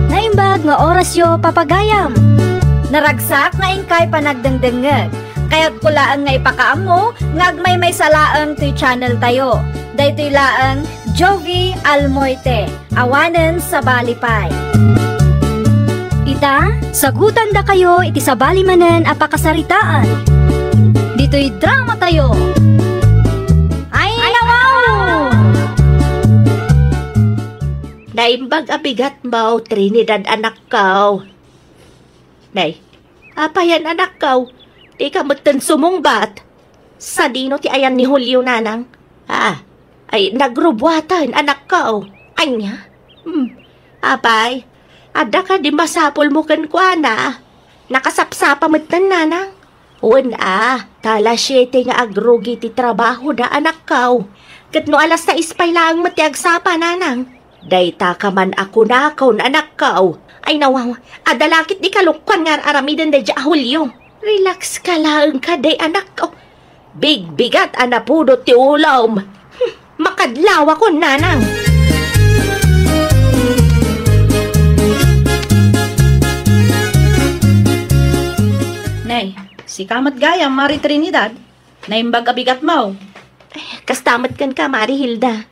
Naimbag nga orasyo, papagayam. Naragsak nga inkay panagdengdengngeg. Kayatko laeng nga ipakaammo nga agmaymaysa laeng toy channel tayo. Daytoy laeng Jovi Almoite. Awanen sabali pay. Ita, sagutandakayo iti sabali manen a pakasaritaan. Ditoy drama tayo. Ay, nawaw! Naimbag a bigat mo, Trinidad, anakko. Nay, apayan, anakko? Dika metten sumungbat. Sadino ti ayan ni Julio, nanang? Ah, ay, nagrubuatan, anakko. Ania? Hmm. Apay, adda kadi masapulmo kenkuana? Nakasapsapa metten, nanang? Wen a, ta alas siete nga agrugi ti trabahoda, anakko. Ket no alas sais pay laeng met ti agsapa, nanang? Dayta ka man a kunakon, anakko. Ay, nawaw, adda la ket di kalukkuan nga ar-aramiden daydiay a Julio. Relax ka laeng kadi, anakko. Bigbigat a napudot ti ulom. Hmm, makadlawakon, nanang. Nay, sika met gayam, Mari Trinidad. Naimbag a bigat mo. Ay, kasta met kenka, Mari Hilda.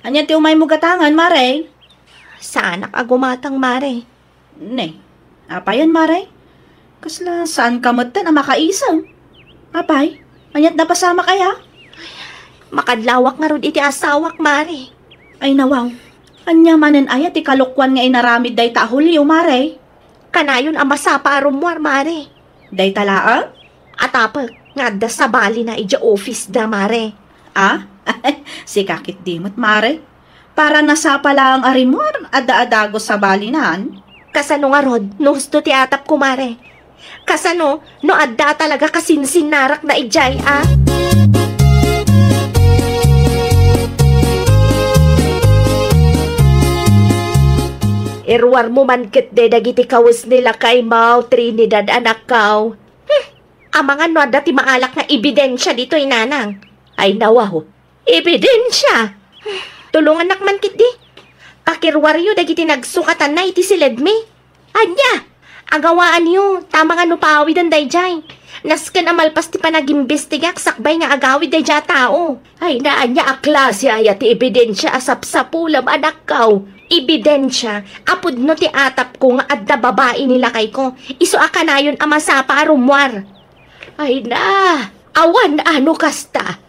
Ania ti umaymo gatangan, Mare? Saanak a gumatang, Mare. Ne, apayan, Mare? Kasla saanka metten a makaisem? Apay, aniat napasamak aya? Makadlawak ngarud iti asawak, Mare. Ay, nawaw. Ania manen aya ti kalukkuan nga inaramid dayta a Julio, Mare? Kanayon a masapa a rummuar, Mare. Dayta laeng? Atapek nga adda sabalina idiay office da, Mare. Ah? Sika ketdi met, Mare. Para nasapa laeng a rimmuar, adda a dagus sabalinan. Kasano ngarud no husto ti atapko, Mare? Kasano no adda a talaga kasinsinnarakna idiay, a? Iruarmo man ketdi dagiti kawes ni lakaymo, Trinidad, anakko. Hmm, amangan no adda ti maalak nga ebidensia ditoy, nanang. Ay, nawaw. Ebidensia! Tulongannak man ketdi. Pakiruaryo dagiti nagsukatanna iti siledmi. Ania? Agawaanyo, ta amangan no paawiden daydiay. Nasken a malpas ti panagimbestigak sakbay nga agawid daydiay a tao. Ay, na, ania a klase aya ti ebidensia a sapsapulem, anakko? Ebidensia a pudno ti atapko nga adda babai ni lakayko, isu a kanayon a masapa a rummuar. Ay na, awan a no kasta.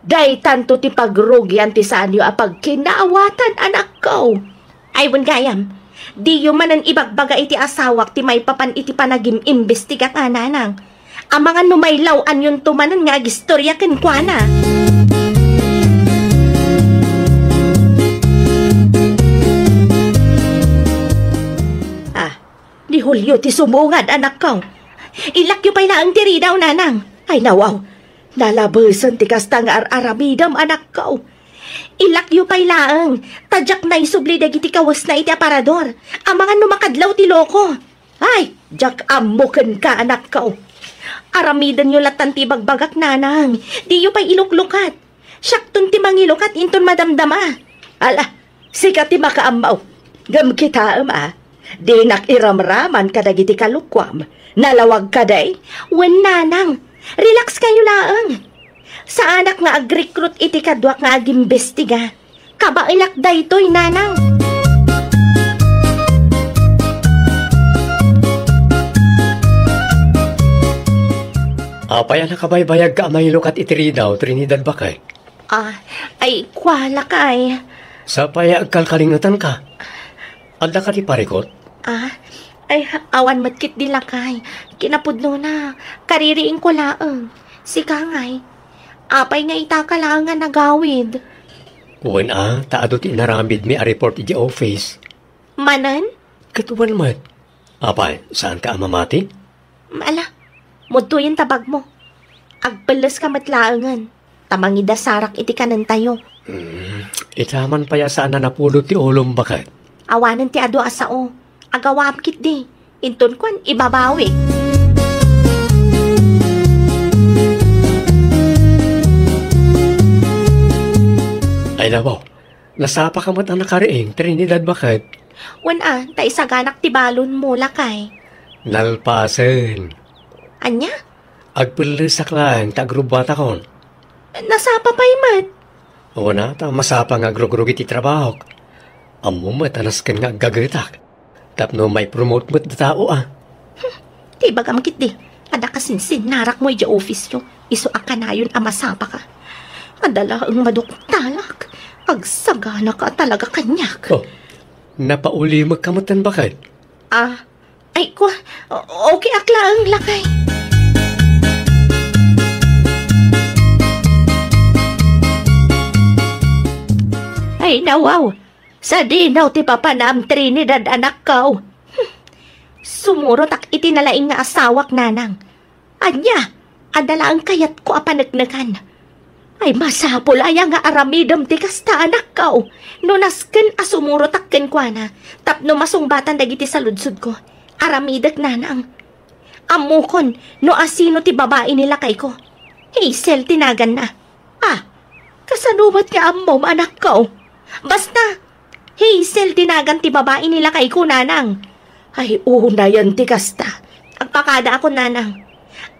Daytanto ti pagrugian ti saanyo a pagkinaawatan, anakko. Ay, wen gayam, diyo manen ibagbaga iti asawak ti maipapan iti panagim-imbestigak, nanang. Amangan no mailaw-anyonto manen nga agistorya kenkuana. Ah, ni Julio ti sumungad, anakko. Ilakyo pay laeng ti ridaw, nanang. Ay, nawaw. Nalabesen ti kasta nga ar-aramidem, anakko. Ilakyo pay laeng, ta diak naisubli dagiti kawesna iti aparador. Amangan no makadlaw ti loko. Ay, diak ammo kenka, anakko. Aramidenyo latan ti ibagbagak, nanang. Diyo pay iluklukat. Siakton ti mangilukat inton madamdama. Ala, sika ti makaammo. Ngem kitaem a, dinak iramraman kadagiti kalukkuam. Nalawag kadi? Wen, nanang. Relax kayo laeng. Saanak nga agrekrut iti kaduak nga agimbestiga. Kabaelak daytoy, nanang. Apay a nakabaybayagka a mailo kat iti ridaw, Trinidad, baket? Ah, ay, kua, lakay. Sapay a agkalkalingetanka. Adda kadi parikut? Ah, ay, awan met ketdi, lakay. Kinapudnona, kaririingko laeng. Sika ngay, apay nga itaka laeng a nagawid? Wen a, ta adu ti inaramidmi a report iti office. Manen? Ket wen met. Apay, saanka a mamati? Ala, mudtoyen ta bagmo. Agpelleska met laengen, ta mangidasarak iti kanentayo. Hmm, ita man pay a saan a napudot ti ulom, baket? Awanen ti adu a sao. Agawaam ketdi. Inton kuan, ibabawik. Ay, nawaw. Nasapaka met a nakariing, Trinidad, baket? Wen a, ta isaganak ti balonmo, lakay. Nalpasen. Ania? Agpellesak laeng ta agrubbuatakon. Nasapa pay met. Wen a, ta masapa nga agrugrugi ti trabahok. Ammom met a nasken nga aggagetak tapno mai-promote met da tao a. Hmm, ti ibagam ketdi, adda kasinsinnarakmo idiay office-yo, isu a kanayon a masapaka. Adda laeng maduktalak, agsaganaka talaga kaniak. Oh, napaulimekka metten, baket? Ah, ay, kua, o-, okay ak laeng, lakay. Ay, nawaw. Sadino ti papanam, Trinidad, anakko? Hmm. Sumurotak iti nalaing nga asawak, nanang. Ania, adda laeng kayatko a paneknekan. Ay, masapul aya nga aramidem ti kasta, anakko? No nasken a sumurotak kenkuana, tapno masungbatan dagiti saludsodko, aramidek, nanang. Ammokon no asino ti babai ni lakayko. Hazel ti naganna. Ah, kasano met nga ammom, anakko? Basta, Hazel ti nagan ti babai ni lakayko, nanang. Ay, unayen ti kasta. Agpakadaakon, nanang.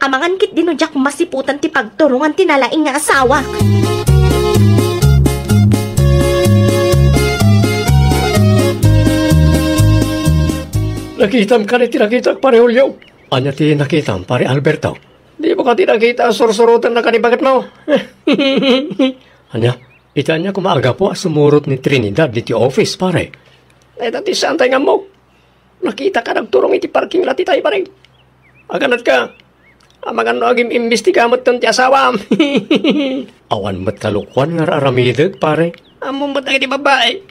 Amangan ketdi no diak masiputan ti pagturongan ti nalaing nga asawak. Nakitam kadi ti nakitak, Pare Julio? Ania ti nakitam, Pare Alberto? Dimo kadi nakita a sursurotenna kadi baketmo? Ania? Iti ania koma a gapu a sumurot ni Trinidad ditoy office, pare? Dayta ti saantay nga ammok. Nakitaka nagturong iti parking lot itay, pare. Aganatka, amangan no agim-imbestiga metten ti asawam. Awan met kalokoan nga ar-aramidek, pare. Ammom met dagiti babbai.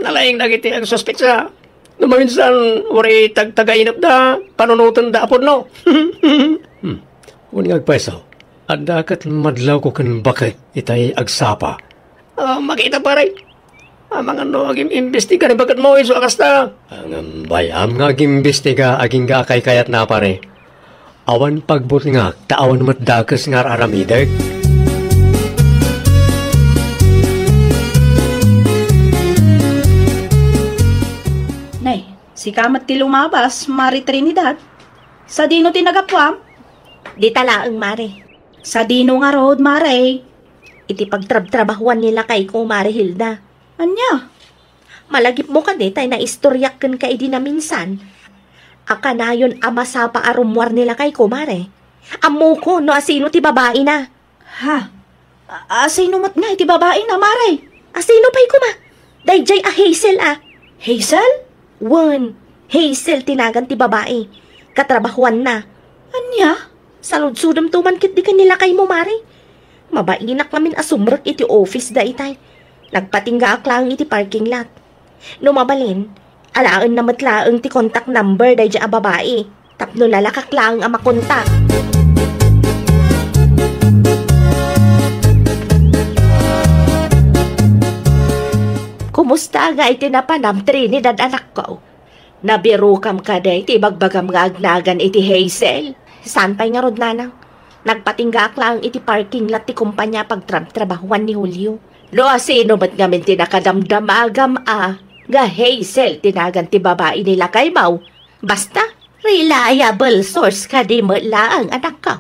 Nalaing dagiti agsuspetsa. No maminsan, uray tagtagainepda, panunotenda a pudno. Hmm. Wen nga agpayso, adda ket madlawko ken baket itay agsapa. Ah, makita, pare. Amangan no agim-imbestiga ni baketmo isu a kasta. Ngem bay-am nga agim-imbestiga agingga a kaykayatna, pare. Awan pagbutngak ta awan met dakes nga ar-aramidek. Nay, sika met ti lumabas, Mare Trinidad. Sadino ti nagapuam? Dita laeng, Mare. Sadino ngarud, Mare? Iti pagtrabtrabahuan ni lakayko, Mare Hilda. Ania? Malagipmo kadi tay naistoriak kenka idi naminsan a kanayon a masapa a rummuar ni lakayko, Mare. Ammokon no asino ti babaina. Ha? A-, asino met nga iti babaina, Mare? Asino pay koma? Daydiay a Hazel a. Hazel? Wen, Hazel ti nagan ti babai. Katrabahuanna. Ania? Saludsodemto man ketdi ken ni lakaymo, Mare. Mabainak ngamin a sumrek iti office da itay. Nagpatinggaak laeng iti parking lot. No mabalin, alaenna met laeng ti contact number daydiay a babai tapno nalakak laeng a makontak. Kumusta nga iti napanam, Trinidad, anakko? Nabirokam kadi ti ibagbagam nga agnagan iti Hazel? Saan pay ngarud, nanang? Nagpatinggaak laeng iti parking lot ti kumpania a pagtrabtrabahuan ni Julio. No asino met ngamin ti nakadamdamagam a nga Hazel ti nagan ti babai ni lakaymo? Basta, reliable source kadi met laeng, anakko.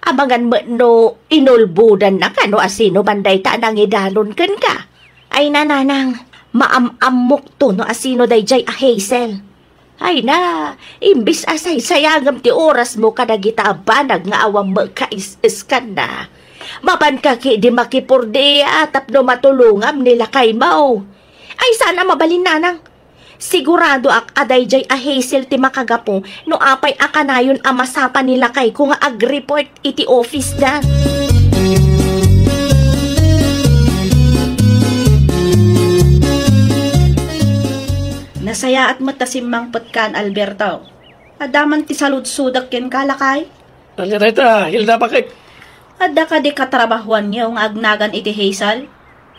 Amangan met no inulbodannaka no asino man dayta a nangidanon kenka. Ay, nanang, maam-ammokto no asino daydiay a Hazel. Ay na, imbis a saysayangem ti orasmo kadagita a banag nga awan met kaisiskanna, mapanka ketdi makipurdia tapno matulongam ni lakaymo. Ay, saan a mabalin, nanang. Siguradoak a daydiay a Hazel ti makagapu no apay a kanayon a masapa ni lakayko nga agreport iti office da. Nasayaat met ta simmangpetkan, Alberto. Adda man ti saludsodek kenka, lakay? Ania dayta, Hilda, baket? Adda kadi katrabahuanyo nga agnagan iti Hazel?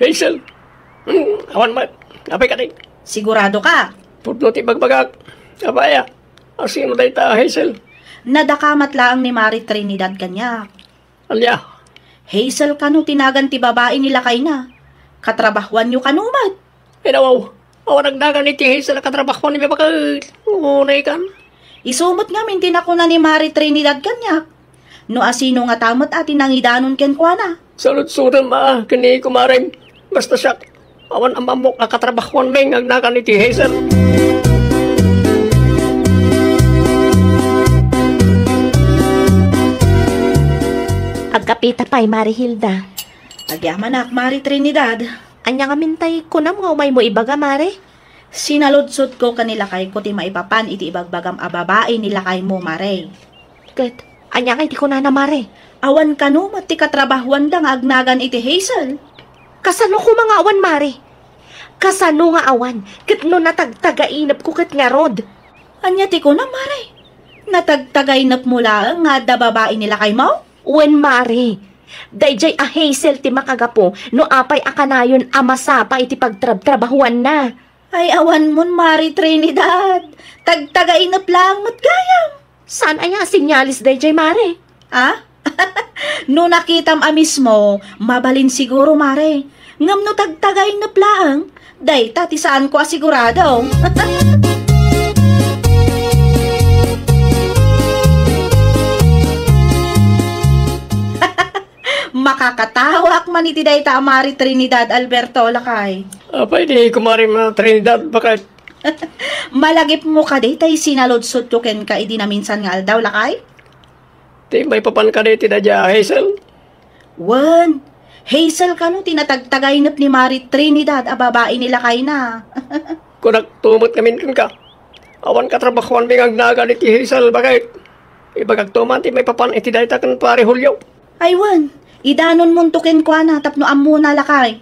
Hazel? Hmm, awan met. Apay kadi? Sigurado ka? Pudno ti bagbagak. Apay a? Asino dayta, Hazel? Nadakamat laeng ni Mari Trinidad kaniak. Ania? Hazel kano ti nagan ti babai ni lakayna? Katrabahuanyo kano met? Ay, nawaw. Awan agnagan iti Hazel a katrabahuan ni baket. Unay kan. Isu met ngamin ti nakuna ni Mari Trinidad kaniak. No asino ngata met a ti nangidanon kenkuana? Saludsodem a ken ni kumarem. Basta siak, awan am-ammok a katrabahuanmi nga agnagan iti Hazel. Agkapita pay, Mari Hilda. Agyamanak, Mari Trinidad. Ania ngamin tay kunam nga umaymo ibaga, Mari? Sinaludsodko ken ni lakayko ti maipapan iti ibagbagam a babai ni lakaymo, Mari. Ket ania ngay ti kunana, Mari? Awan kano met ti katrabahuanda nga agnagan iti Hazel? Kasano koma nga awan, Mari? Kasano nga awan? Ket no natagtagainepko ket ngarud? Ania ti kunam, Mari? Natagtagainepmo laeng nga adda babai ni lakaymo? Wen, Mari. Daydiay a Hazel ti makagapu no apay a kanayon a masapa iti pagtrabtrabahuanna. Ay, awanmon, Mari Trinidad. Tagtagainep laeng met gayam. Saan aya a senyales daydiay, Mari? Ah? No nakitam a mismo, mabalin siguro, Mari. Ngem no tagtagainep laeng, dayta ti saanko a sigurado. Makakatawaak man iti dayta a Mari Trinidad, Alberto, lakay. Apay di, Kumare Mari Trinidad, baket? Malagipmo kadi tay sinaludsodko kenka idi naminsan nga aldaw, lakay? Ti maipapan kadi ti daydiay a Hazel? Wen, Hazel kano ti natagtagainep ni Mari Trinidad a babai ni lakayna. Kunakto met ngamin kenka, awan katrabahuanmi nga agnagan iti Hazel, baket? Ibagakto man ti maipapan iti dayta ken Pare Julio. Ay wen, idanonmonto kenkuana tapno ammona, lakay.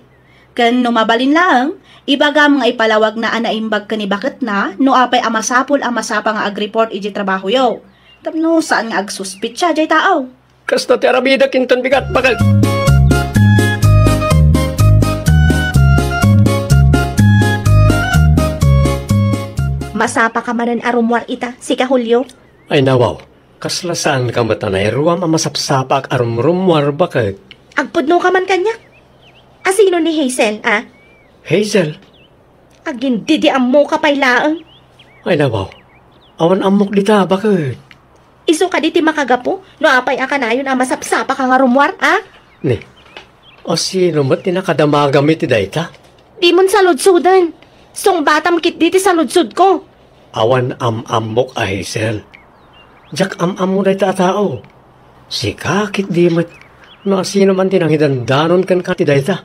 Ken no mabalin laeng, ibagam nga ipalawagna a naimbag ken ni baketna no apay a masapul a masapa nga agreport iti trabahoyo. Tapno saan nga agsuspetsa jay tao. Kasta ti aramidek inton bigat, baket. Masapa ka manen a rummuar ita, sika Julio? Ay, nawaw. Kasla saanka met a nairuam a masapsapaak a rumrummuar, baket? Agpudno ka man kaniak? Asino ni Hazel, a? Hazel? Agindidiammo ka pay laeng. Ay, nawaw. Awan ammok dita, baket? Isu kadi ti makagapu no apay a kanayon a masapsapaka nga rummuar, a? Ni, asino met ti nakadamagam iti dayta? Dimon saludsoden. Sungbatam ketdi ti saludsodko. Awan am-ammok a Hazel. Diak am-ammo dayta a tao. Sika ketdi met no asino man ti nangidandanon kenka ti dayta.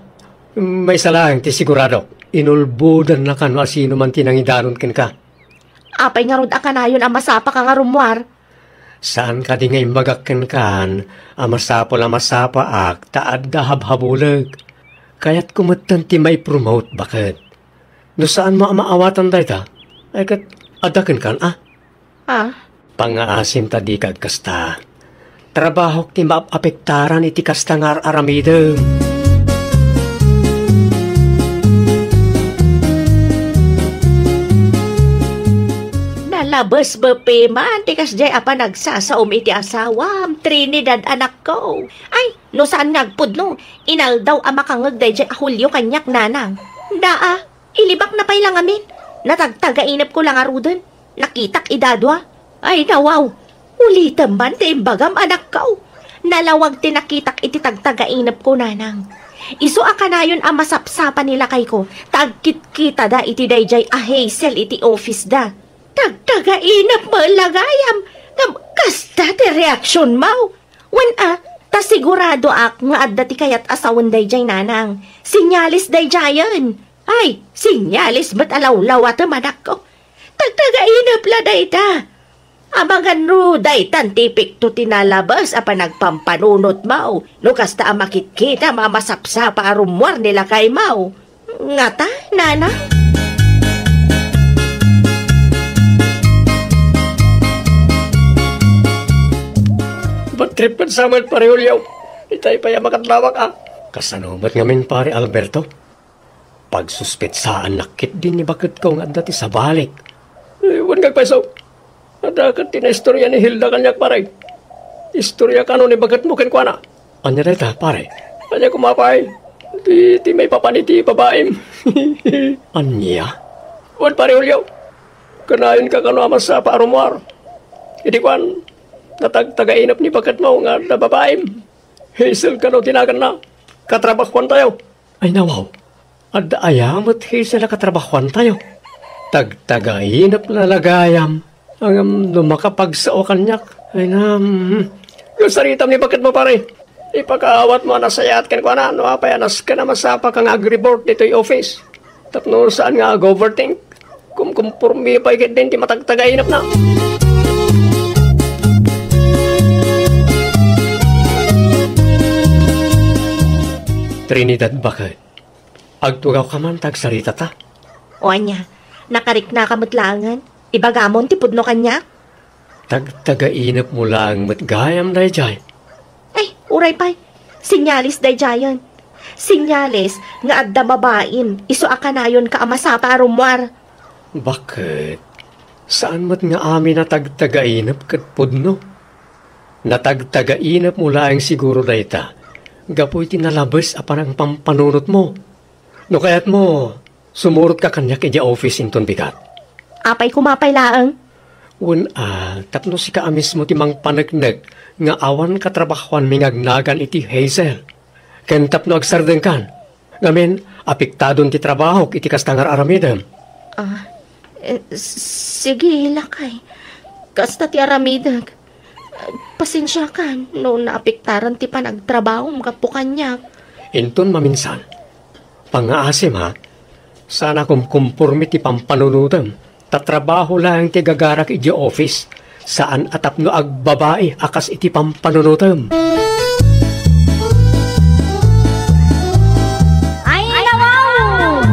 Maysa laeng ti siguradok, inulbodannaka no asino man ti nangidanon kenka. Apay ngarud a kanayon a masapaka nga rummuar? Saan kadi nga imbagak kenkan a masapul a masapaak ta adda habhabuleg? Kayatko metten ti maipromote, baket. No saanmo a maawatan dayta, ay ket adda kenkan, a? A? Pangngaasim ta dika agkasta. Trabahok ti maap-apektaran iti kasta nga ar-aramidem. Nalabes bepe man ti kasdiay a panagsasaom iti asawam, Trinidad, anakko. Ay, no saan nga agpudno, inaldaw a makangeg daydiay a Julio kaniak, nanang. Daa, ilibakna pay la ngamin. Natagtagainepko la ngaruden. Nakitak idadua. Ay, nawaw. Ulitem man ti imbagam, anakko. Nalawag ti nakitak iti tagtagainepko, nanang. Isu a kanayon a masapsapa ni lakayko, ta agkitkitada iti daydiay a Hazel iti office da. Tagtagainep met la gayam, ngem kasta ti reaksionmo. Wen a, ta siguradoak nga adda ti kayat a sawen daydiay nanang. Sinyalis daydiayen. Ay, sinyalis met a lawlawatem, anakko. Tagtagainep la dayta. Amangan no daytan ti epekto ti nalabes a panagpampanunotmo, no kasta a makitkitam a masapsapa a rummuar ni lakaymo. Ngata, nana? Batrip ken samet, Pare Julio. Itay pay a makadlawak, a. Kasano met ngamin, Pare Alberto? Pagsuspetsaannak ketdi ni baketko nga adda ti sabalik. Eh, wen nga agpayso. Adda ket ti naistorya ni Hilda kaniak, pare. Istorya kano ni baketmo kenkuana. Ania dayta, pare? Ania koma pay? Ti, ti maipapan iti babaim. Ania? Wen, Pare Julio. Kanayonka kano a masapa a rummuar. Idi kuan, natagtagainep ni baketmo nga adda babaim. Hazel kano ti naganna. Katrabahoantayo. Ay, nawaw. Adda aya met Hazel a katrabahoantayo? Tagtagainep la la gayam. Ngem no makapagsao kaniak, ay na, mm. Kasaritam ni baketmo, pare. Ipakaawatmo a nasayaat kenkuana no apay a nasken a masapaka nga ag-report ditoy office. Tapno saan nga ag-overthink. Kumkumpormi pay ketdin ti matagtagainepna. Trinidad, baket. Agtugawka man ta agsaritata. O ania, nakariknaka met laengen? Ibagamon ti pudno kaniak? Tagtagainepmo laeng met gayam daydiay. Ay, uray pay. Sinyalis daydiayen. Sinyalis nga adda babaim, isu a kanayonka a masapa a rummuar. Baket? Saan met nga amin a tagtagainep ket pudno? Natagtagainepmo laeng siguro dayta gapu iti nalabes a panangpampanunotmo. No kayatmo, sumurotka kaniak idiay office inton bigat. Apay koma pay laeng? Wen a, tapno sika a mismo ti mangpaneknek nga awan katrabahoanmi nga agnagan iti Hazel. Ken tapno agsardengkan, ngamin, apektadon ti trabahok iti kasta nga ar-aramidem. Ah, eh, s-, sige, lakay. Kasta ti aramidek. Pasensiakan no naapektaran ti panagtrabahom gapu kaniak. Inton maminsan, pangngaasim, ha? Saan a kumkumpormi ti pampanunotem. Ta trabaho laeng ti agagarak idiay office, saan a tapno agbabai a kas iti pampanunotem. Ay, nawaw!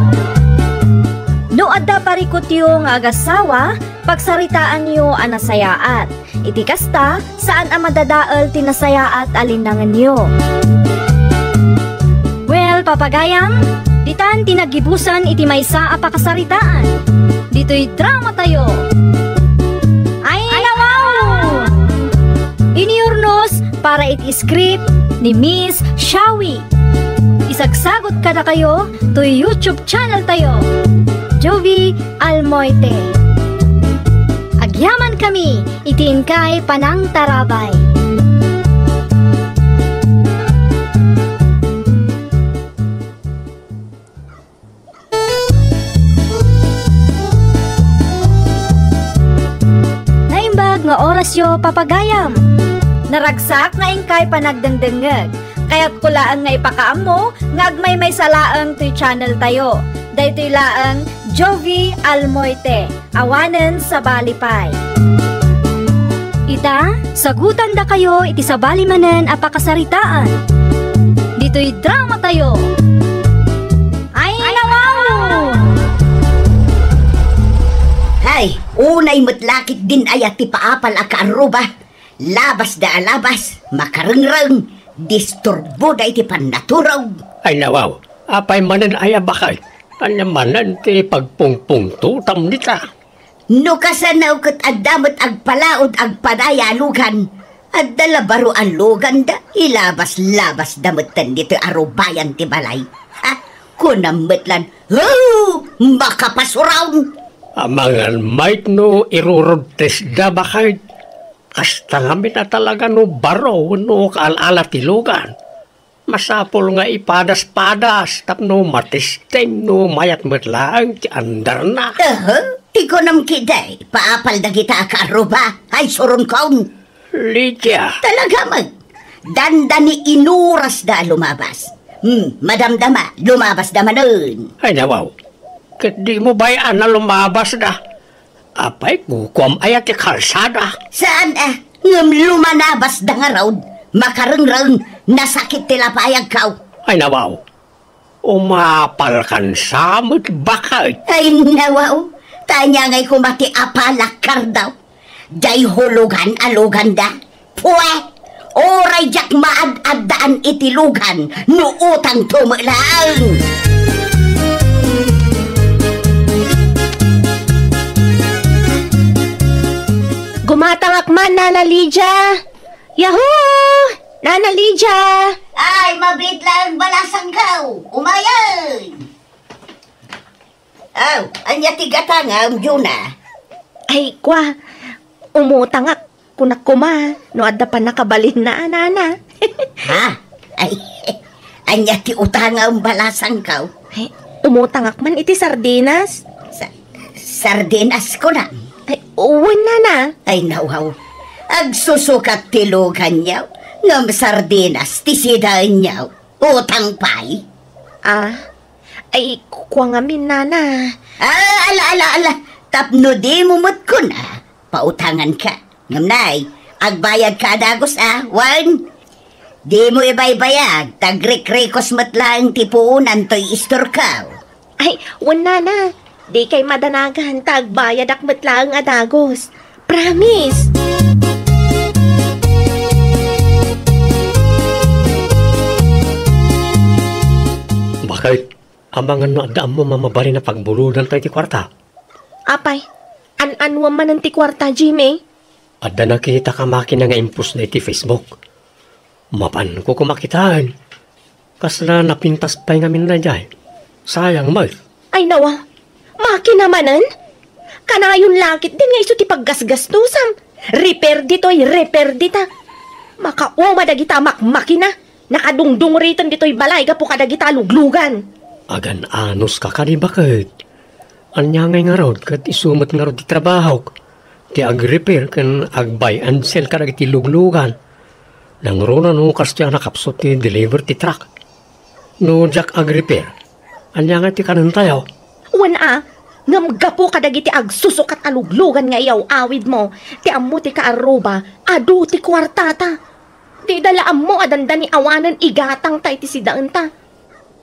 No adda parikutyo nga agasawa, pagsaritaanyo a nasayaat. Iti kasta, saan a madadael ti nasayaat a linnangenyo. Well, papagayam, ditan ti naggibusan iti maysa a pakasaritaan. Ditoy dramatayo. Ay, nawaw! Iniyurnos para iti script ni Miss Shawi. Isagsagot kadakayo toy YouTube channel tayo, Jovi Almoite. Agyaman kami iti inkay panangtarabay. Naimbag nga orasyo, papagayam. Naragsak nga inkay panagdengdengngeg. Kayatko laeng nga ipakaammo nga agmaymaysa laeng toy channel tayo. Daytoy laeng Jovi Almoite, awanen sabali pay. Ita, sagutandakayo iti sabali manen a pakasaritaan. Ditoy dramatayo. Ay, nawaw! Hay, unay met lakit din aya ti paapal a kaarruba. Labas da a labas, makarengreng, disturbo da iti pannaturog. Ay, nawaw, apay manen aya, baket? Ania manen ti pagpungpungtotam dita? No kasano ket adda met agpalaod agpadaya a lugan, adda la baro a lugan da, ilabas-labas da metten ditoy arubayan ti balay. Ha? Kunam met lan, "Oh, makapasuraw!" Amangan mayt no irurudtes da, baket. Kasta ngamin a talaga no baro wenno kaal-ala ti lugan. Masapul nga ipadas-padas tapno matesteng no mayat met laeng ti andarna. Aha, ti Kunam ketdi, paapal dagita a kaarruba, ay suronkon. Lydia. Talaga met. Dandani inurasda a lumabas. Hmm, madamdama, lumabasda manen. Ay, nawaw. Ket dimo bay-an a lumabasda? Apay, kukuam aya ti kalsada? Saan a, ngem lumanabasda ngarud. Makarengreng, nasakit ti lapayagko. Ay, nawaw. Umapalkan sa met baket. Ay, nawaw. Ta ania ngay koma ti apalak, Cardo? Diay hulugan a luganda? Pue! Uray diak maad-addaan iti lugan no utangto met laeng. Gumatangak man, Nana Lydia. Yahoo! Nana Lydia! Ay, mabiit laeng balasangko. Umayen! Aw, ania ti gatangam, Juna? Ay, kua, umutangak, kunak koma, no adda pannakabalinna, a, nana. Ha? Ay, ania ti utangam, balasangko? Ay, umutangak man iti sardinas. Sa-, sardinas, kunam? Ay, wen, nana. Ay, nawaw. Agsusukat ti luganyo, ngem sardinas ti sidaenyo. Utang pay? Ah, ay, kua ngamin, nana. Ah, ala, ala, ala. Tapno dimo met kuna, pautanganka. Ngem nay, agbayadka a dagus a, wen? Dimo ibaybayag, ta agrikrikos met laeng ti puonan toy istorko. Ay, wen, nana. Dikay madanagan, ta agbayadak met laeng a dagus. Promise! Baket, amangan no adda ammom a mabalin a pagbulodan tayo ti kuarta? Apay, an-anuam manen ti kuarta, Jimmy? Adda nakitak a makina nga impostna iti Facebook. Mapanko koma kitaen. Kasla napintas pay ngamin daydiay. Sayang met. Ay, nawa. Makina manen? Kanayon la ketdin nga isu ti paggasgastosam. Repair ditoy, repair dita. Makauma dagita a makmakina. Nakadungdungriten ditoy balay gapu kadagita a luglugan. Agan-anos ka kadi, baket? Ania ngay ngarud ket isu met ngarud ti trabahok, ti agrepair ken ag-buy and sell kadagiti luglugan. Nangruna no kas ti a nakapsut ti deliver ti truck. No diak agrepair, ania ngay ti kanentayo? Wen a, ngem gapu kadagiti agsusukat a luglugan nga iyaw-awidmo, ti ammo ti kaarruba, adu ti kuartata. Dida la ammo a dandani awanen igatangta iti sidaenta.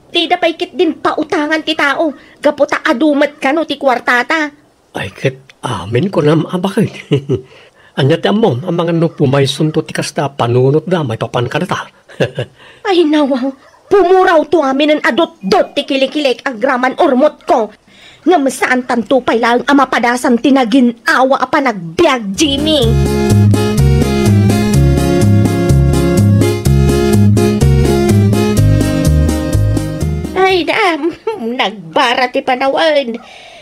Dida pay ketdin pautangan ti tao, gapu ta adu met kano ti kuartata. Ay, ket amin kunam a baket. Ania ti ammom, amangan no pumaysonto ti kasta a panunotda maipapan kadata? Ay, nawaw, pumurawto aminen a dotdot ti kilikilik agraman urmotko. Ngem saantanto pay laeng a mapadasan ti nagin-awa a panagbiag, Jimmy. Ay, da, nagbara ti panawen.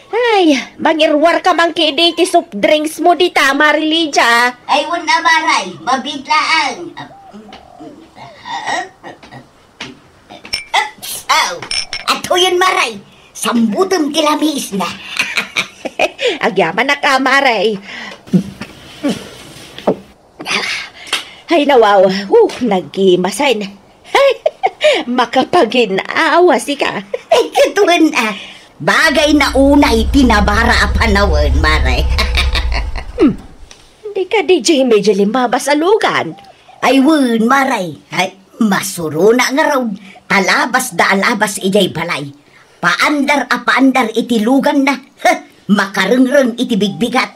Ay, mangirwarka man ketdi ti soft drinks mo dita, Mari Lydia. Ay, wen a, Maray, mabiit laeng. Aw, atuyen, Maray, sambutem ti lamisna. Agyamanak a, Maray. Ay, nawaw. Uh, nagimasen. Makapagin-awa sika. Ay, ket wen a, bagay na unay ti nabara a panawen, Maray. Hmm. Di kadi Jimmy di limabas a lugan? Ay, wen, Maray. Ay, masurona ngarud. Alabas da alabas idiay balay. Paandar a paandar iti luganna. Heh, makarengreng iti bigbigat.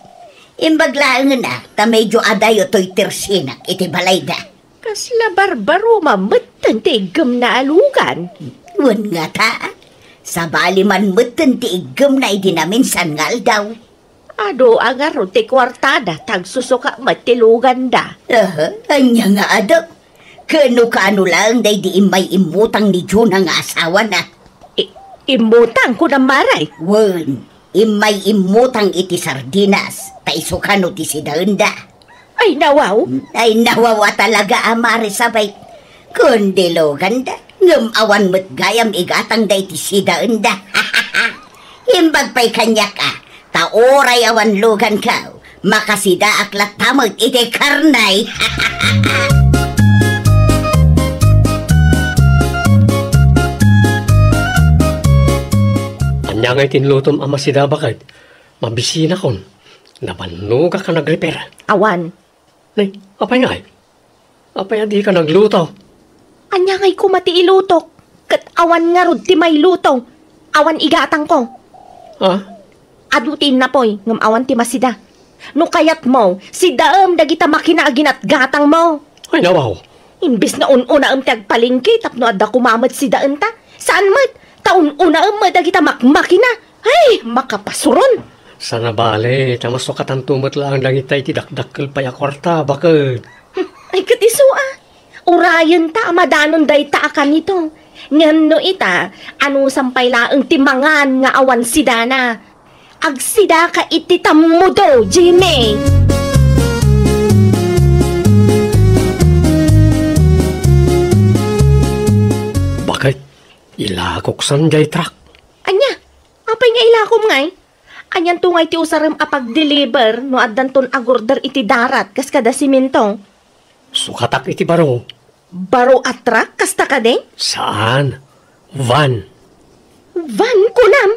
Imbag laengen a, ta medyo adayo toy tersinak iti balayda. Kasla barbaruma metten ti iggemna a lugan. Wen ngata, sabali man metten ti iggemna idi naminsan nga aldaw. Adu a ngarud ti kuartada, ta agsusuka met ti luganda. Aha, ania nga adu? Ken no kaano laeng daydi immay immutang ni Juna nga asawana? I-, immutang, kunam, Maray? Wen, immay immutang iti sardinas, ta isu kano ti sidaenda. Ay, nawaw. Ay, nawaw a talaga a Mari Sabay. Kundi luganda, ngem awan met gayam igatangda iti sidaenda. Imbag pay kaniak a, ta Uray awan luganko, makasidaak latta met iti karne. Ania ngay ti inlutom a masida, baket? Mabisinakon. Nabannogak a nagrepair. Awan. Nay, apay ngay? Apay a dika nagluto? Ania ngay koma ti ilutok? Ket awan ngarud ti mailuto. Awan igatangko. Ha? Adu ti innapoy, ngem awan ti masida. No kayatmo, sidaem dagita makina a ginatgatangmo. Ay, nawaw. Imbes nga un-unaem ti agpalengke tapno adda koma met sidaenta. Saan met, ta un-unaem met dagita makmakina. Ay, makapasuron! Sana bale, ta masukatanto met laeng dagita iti dakdakkel pay a kuarta, baket. Hmm, ay, ket isu a. Urayenta a madanon dayta a kanito. Ngem no ita, anusam pay laeng ti mangan nga awan sidana? Agsidaka iti tammudo, Jimmy! Baket, ilakok san jay truck. Ania? Apay nga ilakom ngay? Anianto ngay ti usarem a pag-deliver no addanton agorder iti darat kas kada simento? Sukatak iti baro. Baro a truck kasta kadi? Saan. Van. Van, kunam?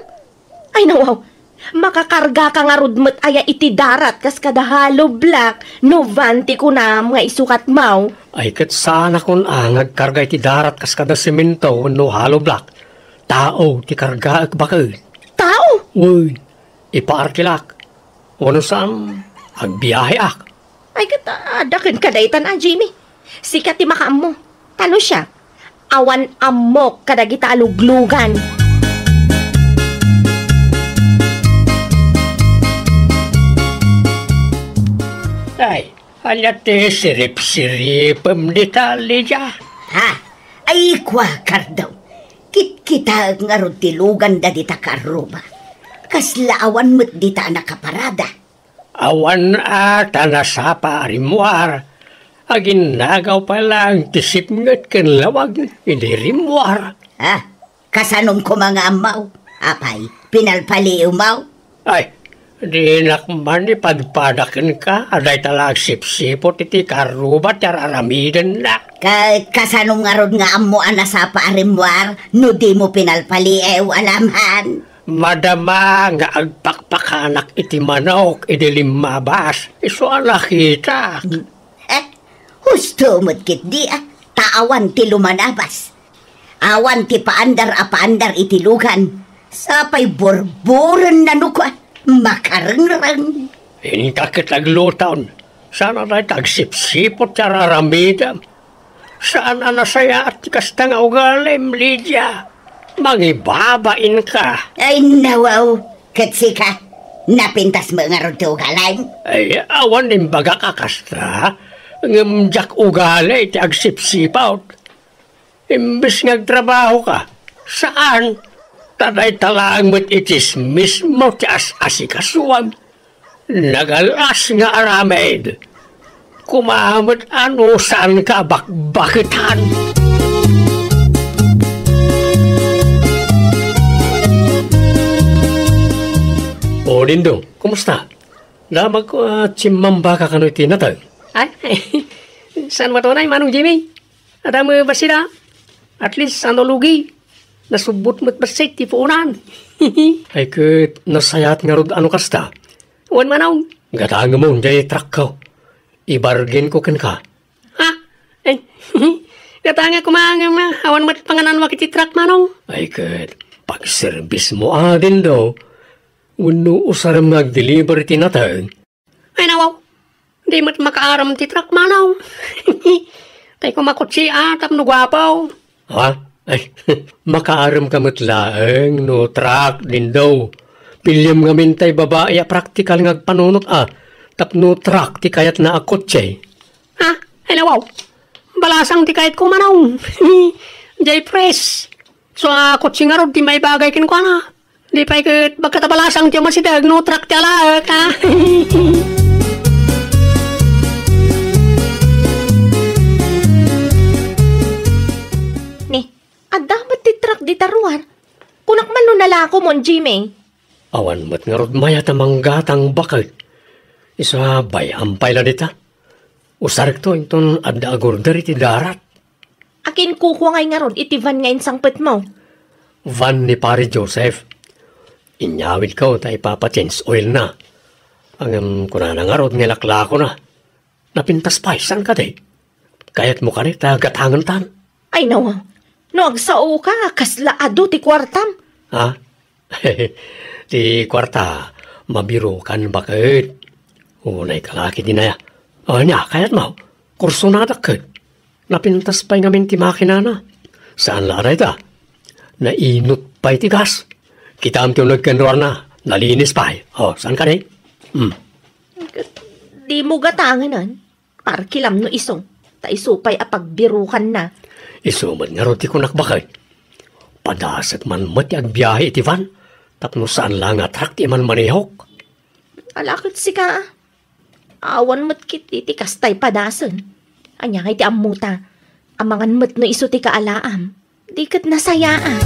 Ay, nawaw. Makakargaka ngarud met aya iti darat kas kada hollow block no van ti kunam nga isukatmo? Ay, ket saanakon a nga agkarga iti darat kas kada simento wenno hollow block. Tao ti kargaek, baket. Tao? Wen, ipaarkilak. Wenno saan, agbiaheak. Ay, ket, ah, adda kenka daytan a, Jimmy. Sika ti makaammo. Ta no siak, awan ammok kadagita a luglugan. Ay, ania ti sirip-siripem dita, Lydia? Ha? Ay, kua, Cardo. Kitkitaek ngarud ti luganda dita karruba. Kasla awan met dita a nakaparada. Awan a ta nasapa a rimmuar. Aginnagaw pay laeng ti sipnget ken lawag idi rimmuar. Ah, kasanom koma nga ammo? Apay, pinalpaliiwmo? Ay, dinak man ipadpada kenka a dayta la agsipsiput iti karruba ti ar-aramidenna. Ka-, kasanom ngarud nga ammo a nasapa a rimmuar no dimo pinalpaliiw, alamhan? Madama nga agpakpakanak iti manok idi limmabas, isu a nakitak. Eh, husto met ketdi, ah, ta awan ti lumanabas. Awan ti paandar a paandar iti lugan. Sapay burburenna no kua, makarengreng. Inka ket agluton, saan a dayta agsipsiput ti ar-aramidem. Saan a nasayaat ti kasta nga ugalim, Lydia. Mangibabainka. Ay, nawaw. Ket sika, napintas met ngarud ti ugalim? Ay, awan imbagak a kasta, ngem diak ugali ti agsipsiput. Imbes nga agtrabahoka, saan? Ta dayta laeng met itsismismo ti as-asikasuam. Nagalas nga aramid. Koma met a no saanka a bakbaketan. O, Dindo, kumusta? Damagko a tsimmambaka kano iti nateng. Ay, saan mato nay, Manong Jimmy? Adda met bassit a. At least, saan a lugi. Nasubbot met bassit ti puonan. Ay ket, nasayaat ngarud a no kasta. Wen, Manong. Gatangemon jay truckko. Ibargainko kenka. Ha? Ay, gatangek koma ngem, ah, awan met pangananwak iti truck, Manong. Ay ket, pagserbismo a, Dindo. Wenno usarem nga agdeliver iti nateng. Ay, nawaw. Di met makaaram ti truck, Manong. Tay koma kotse a, tapno guapo. Ha? Ay, makaaramka met laeng no truck, Dindo. Piliem ngamin tay babai a praktikal nga agpanunot a, tapno truck ti kayatna a kotse. Ha? Ay, nawaw. Balasang ti kayatko, Manong. Jay press. So, a, kotse ngarud ti maibagay kenkuana. Di pay ket bagka ta balasang ti umasideg no truck ti alaek, a? Ni, adda met ti truck dita ruar. Kunak man no nalakomon, Jimmy. Awan met ngarud mayat a manggatang baket. Isu a bay-am pay la dita. Usarekto inton adda agurder iti darat. Akinkukua ngay ngarud iti van nga insangpetmo? Van ni Pare Joseph. Inyawidko ta ipapa-change oilna. Ngem kunana ngarud nga ilaklakona. Napintas pay, saan kadi? Kayatmo kadi ta gatangentan? Ay, nawa. No agsaoka, kasla adu ti kuartam. Ha? Ti kuarta, mabirukan baket. Unay kalaki dinaya. O, ania, kayatmo? Kursonadak ket. Napintas pay ngamin ti makinana. Saan la a dayta? Nainut pay ti gas. Kitaem ti uneg ken ruarna. Nalinis pay. O, saan kadi? Hmm. Dimo gatangenan. Parkilam no isu, ta isu pay a pagbirukanna. Isu met ngarud ti kunak baket. Padasek man met ti agbiahe iti van, tapno saan la nga truck ti imanmanehok. Ala ket sika, a. Awan met ket iti kastay padasen. Ania ngay ti ammota? Amangan met no isu ti kaalaam. Di ket nasayaat.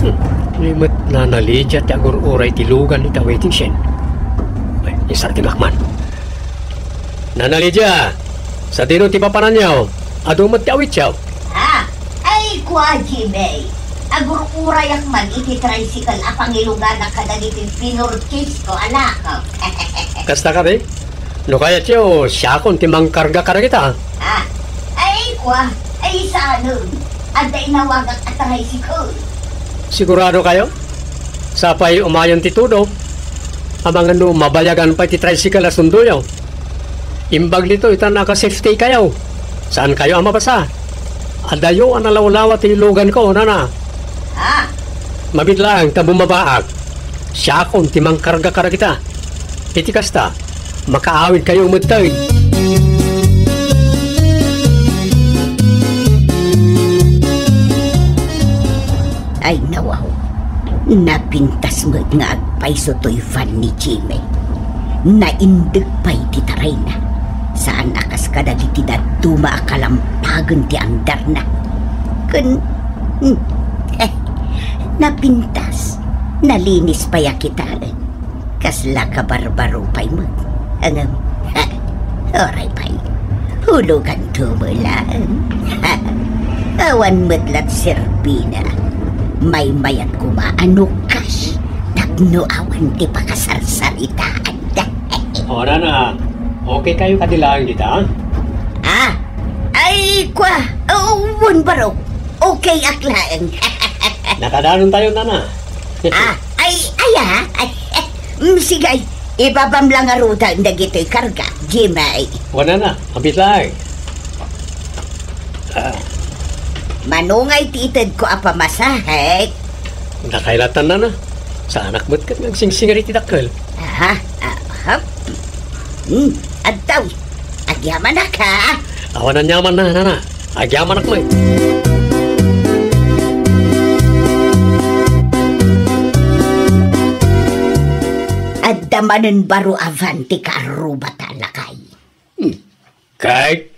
Hmm, ni met Nana Lydia ti agur-uray ti lugan iti waiting shed. Ay, insardengak man. Nana Lydia, sadino ti papananyo? Adu met ti awityo? Ah, ay, kua, Jimmy. Agur-urayak man iti tricycle a pangiluganak kadagiti pinurchasesko a lakaw. Kasta kadi? No kayatyo, siakon ti mangkarga kadagita. Ah, ay, kua, ay, saanen. Adda inawagak a tricycle. Sigurado kayo? Sapay umayon ti tudo. Amangan no mabayagan pay ti tricycle a sundoyo. Imbag ditoy ta naka-safety kayo. Saan kayo a mabasa? Adayo a nalawlawa ti lugan ko, nana. Ah. Mabit laeng ta bumabaak. Siakon ti mangkarga kadagita. Iti kasta, makaawid kayo metten. Ay, nawaw. Napintas met nga agpayso toy van ni Jimmy. Naindeg pay ti tarayna. Saan a kas kadagiti dadduma a kalampagen ti andarna. Ken, hmm, eh, napintas. Nalinis pay a kitaen. Kasla kabarbaro pay met. Ngem, ha, oray pay. Huluganto met laeng. Ha, awan met la ti serbina. Maymayat koma a no cash tapno awan ti pakasarsaritaanda. O, nana, okay kayo kadi laeng dita? Ah, ay, kua, wen, barok. Okay ak laeng. Nakadanon tayo, nana. Ah, ay, ay, ah. Ay, mm, sige, ay. Ibabam lang ngaruden dagitoy karga, Jimmy. Wala na, abit laeng. Ah. Mano ngay ti itedko a pamasahe? Nakailatan, nana. Saanak met ket nga agsingsingar iti dakkel. Aha, aha. Hmm, adtaw. Agyamanak, ha? Awan aniamanna, nana. Agyamanak met. Adda manen baro a van ti kaarrubata, lakay. Hmm. Ket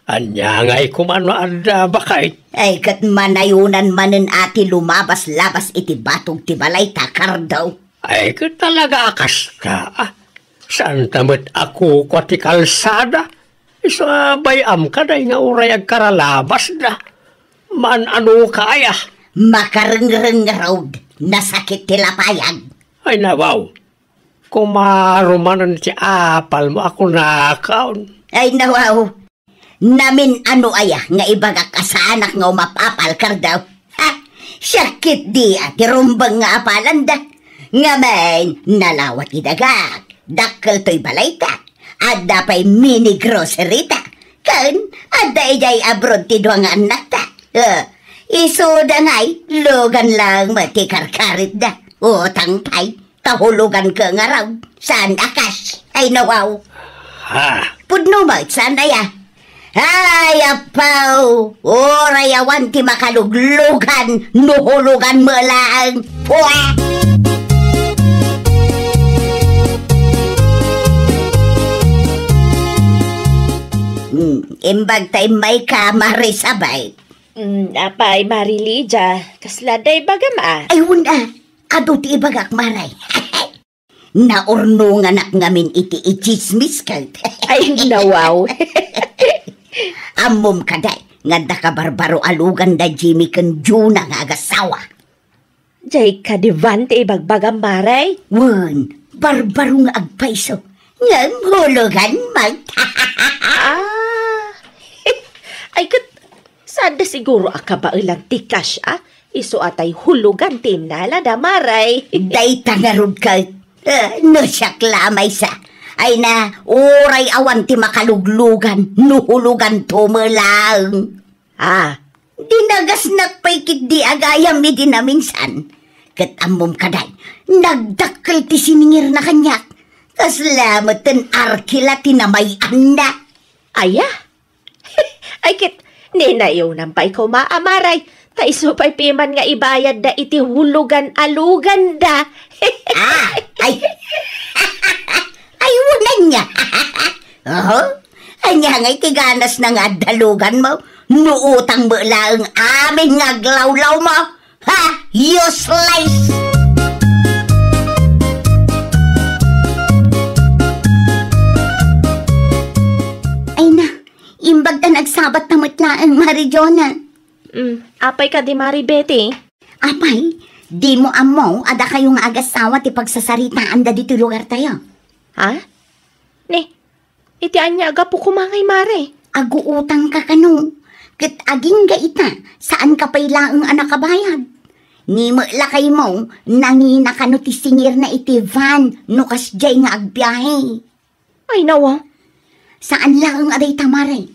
ania ngay koma no adda baket? Ay, ket manayonan manen a ti lumabas-labas iti batog ti balay ta, kardaw. Ay, ket talaga a kaska, a. Saanta met a kukua ti kalsada? Isu a bay-am kadi nga uray agkaralabasda. Maan-anoka aya? Makarengreng ngarud, nasakit ti lapayag. Ay, nawaw. Kumaro manen ti apalmo a kunakon. Ay, nawaw. Namin-ano aya nga ibagak a saanak nga umapapal, kardaw? Ha? Siak ketdi a ti rumbeng nga apalanda. Ngamin, nalawa ti dagak. Dakkel toy balayta. Adda pay mini grocery ta. Ken adda idiay abroad ti dua nga annakta. Eh, isuda ngay, lugan lang met ti karkaritda. Utang pay. Kahulugan ka nga raw, saan a kas? Ay, nawaw. Ha? Pudno met, saan aya? Ay, apaw! Uray awan ti makaluglugan, no hulugan mo laeng. Pua! Hmm. Imbag ta immayka, Mare Sabay. Mm, apay, Mare Lydia, kasla day bagam a? Ay, wen a. Adu ti ibagak, Mare. Naurnonganak ngamin iti itsismis ket. Ay, nawaw. Ammom kadi nga adda kabarbaro a lugan da Jimmy ken Juna nga agasawa. Jay kadi Van ti ibagbagam, Mare? Wen, barbaro nga agpayso. Ngem hulugan met. Ah. Ay, ket, saan da siguro a kabaelan ti cash, a? Isu a tay hulugan ti innalada, Mare. Dayta ngarud ket, eh, no siak la a maysa. Ay na, uray awan ti makaluglugan, no huluganto met laeng. Ah. Dinagasnak pay ketdi a gayam idi naminsan. Ket ammom kadi, nagdakkel ti siningirna kaniak. Kasla metten arkila ti namay-anna. Aya? Ay, ket, ninayunan pay koma a, Mare, ta isu pay piman nga ibayadda iti hulugan a luganda. Ah, ay. Ay, wen ania. Oho. Ania ngay ti ganasna nga adda luganmo? No utang met laeng amin nga aglawlawmo. Ha? Useless! Ay na, imbag ta nagsabat ta met laeng, Mare Jona. Mm, apay kadi, Mare Betty? Apay, dimo ammo a dakayo nga agasawa ti pagsasaritaanda ditoy lugartayo? Ha? Ni, iti ania a gapu koma ngay, Mare? Aguutangka kano, ket agingga ita, saanka pay laeng a nakabayad. Ni met lakaymo, nangina kano ti singirna iti van no kasdiay nga agbiahe. Ay, nawa. Saan laeng a dayta, Mare.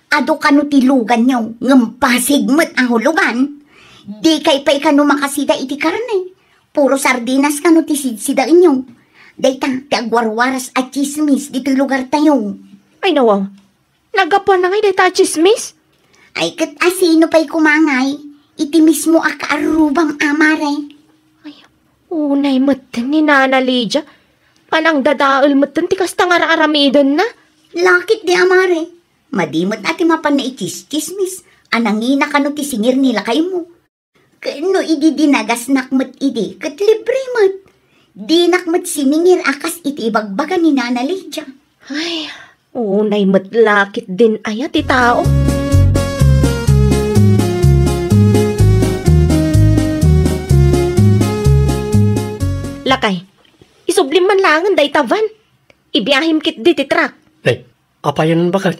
Adu kano ti luganyo, ngem basig met a hulugan. Dikay pay kano makasida iti karne. Puro sardinas kano ti sidsidaenyo. Dayta ti agwarwaras a tsismis ditoy lugartayo. Ay, nawa. Naggapuanna ngay dayta a tsismis? Ay, ket asino pay koma ngay? Iti mismo a kaarrubam a, Mare. Ay, unay metten ni Nana Lydia. Panangdadael metten ti kasta nga ar-aramidenna. Laketdi a, Mare. Madi met a ti mapan naitsistsismis a nangina kano ti singir ni lakaymo. Ket no idi dinagasnak met idi, ket libre met. Dinak met siningir a kas iti ibagbaga ni Nana Lydia. Ay, unay met la ketdin aya ti tao. Lakay, isublim man laengen dayta van. Ibiahim ketdi ti truck. Ay, apayen baket?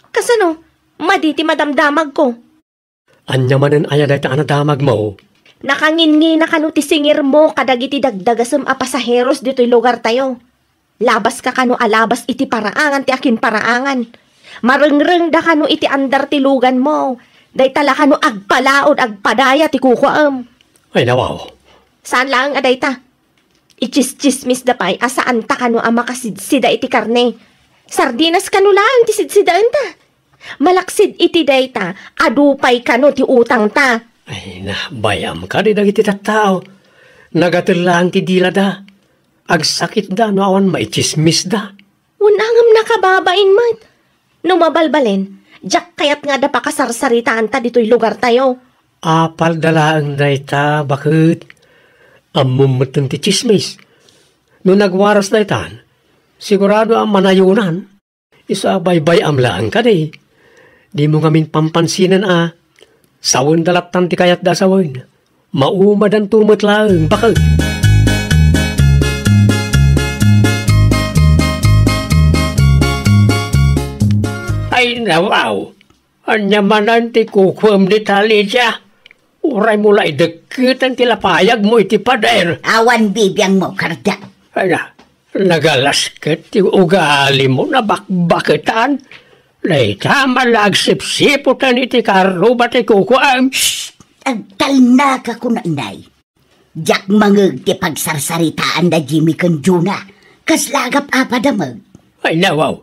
Kasano? Madi ti madamdamagko. Ania manen aya dayta a nadamagmo? Nakanginngina kano ti singirmo kadagiti dagdagasem a pasaheros ditoy lugartayo. Labaska kano a labas iti paraangan ti akinparaangan. Marengrengda kano iti andar ti luganmo. Dayta la kano agpalaod, agpadaya ti kukuaem. Ay, nawaw. Saan laeng a dayta. Itsistsismisda pay a saanta kano a makasidsida iti karne. Sardinas kano laeng ti sidsidaenta. Malaksid iti dayta, adu pay kano ti utangta. Ay, nabayam kadi dagiti tattao. Nagatel laeng ti dilada. Agsakitda no awan maitsismisda. Wen a ngem nakababain met. No mabalbalen, diak kayat nga adda pakasarsaritaanta ditoy lugartayo. Apalda laeng dayta, baket. Ammom metten ti tsismis. No nagwaras daytan, sigurado a manayonan. Isu a baybay-am laeng kadi. Dimo ngamin pampansinen a. Sawenda lattan ti kayatda a sawen. Maumadanto met laeng, baket. Ay, nawaw. Ania manen ti kukuem dita, Lydia? Uray mo la idekketen ti lapayagmo iti pader. Awan bibiangmo, kardak. Ay na, nagalasket ti ugalimo, nabakbaketan. Dayta man la agsipsiputan iti karruba ti kukuem. Shh! Agtalnaka kuna, inay. Diak mangeg ti pagsarsaritaan da Jimmy ken Juna. Kasla agap-apa da met? Ay, nawaw.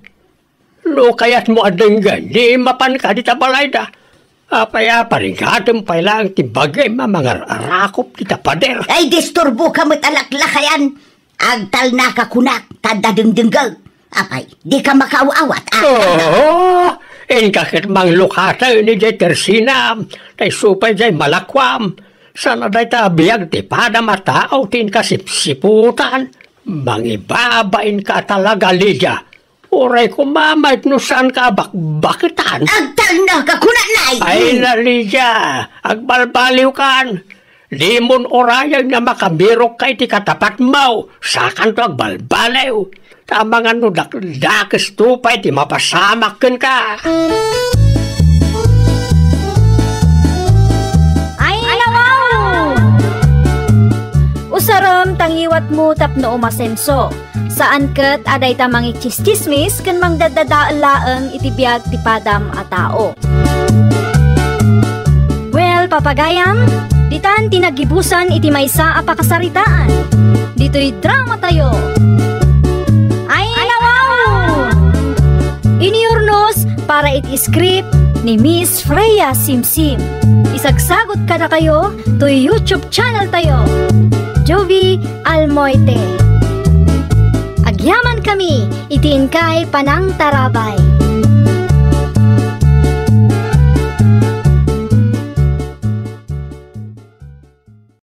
No kayatmo a denggen, di mapanka dita balayda. Apay a parigatem pay laeng ti bagim a mangar-arakop dita pader. Ay, disturboka met a laklakayan. Agtalnaka kunak, ta adda dengdengngeg. Apay, dika makaaw-awat, a? Oo, Inka ket manglukaten idiay tersinam, ta isu pay diay malakuam. Saan a dayta a biag ti padam a tao ti inka sipsiputan. Mangibabainka talaga, Lydia. Uray koma met no saanka a bakbaketan. Agtalna ka kunanay! Ay na, Lydia, agbalbaliwkan. Dimon urayag nga makabirokka iti katapatmo, sakanto agbalbaliw. Ta amangan no dakdakesto pay ti mapasamak kenka. Ay, nawaw! Usarem ta ngiwatmo tapno umasenso. Saan ket a dayta mangitsismis ken mangdaddadael laeng iti biag ti padam a tao. Well, papagayam, ditan ti naggibusan iti maysa a pakasaritaan. Ditoy drama tayo. Ay, nawaw! Iniurnos para iti script ni Miss Freya Simsim. Isagsagot kadakayo toy YouTube channel tayo, Jovi Almoite. Agyaman kami iti inkay panangtarabay.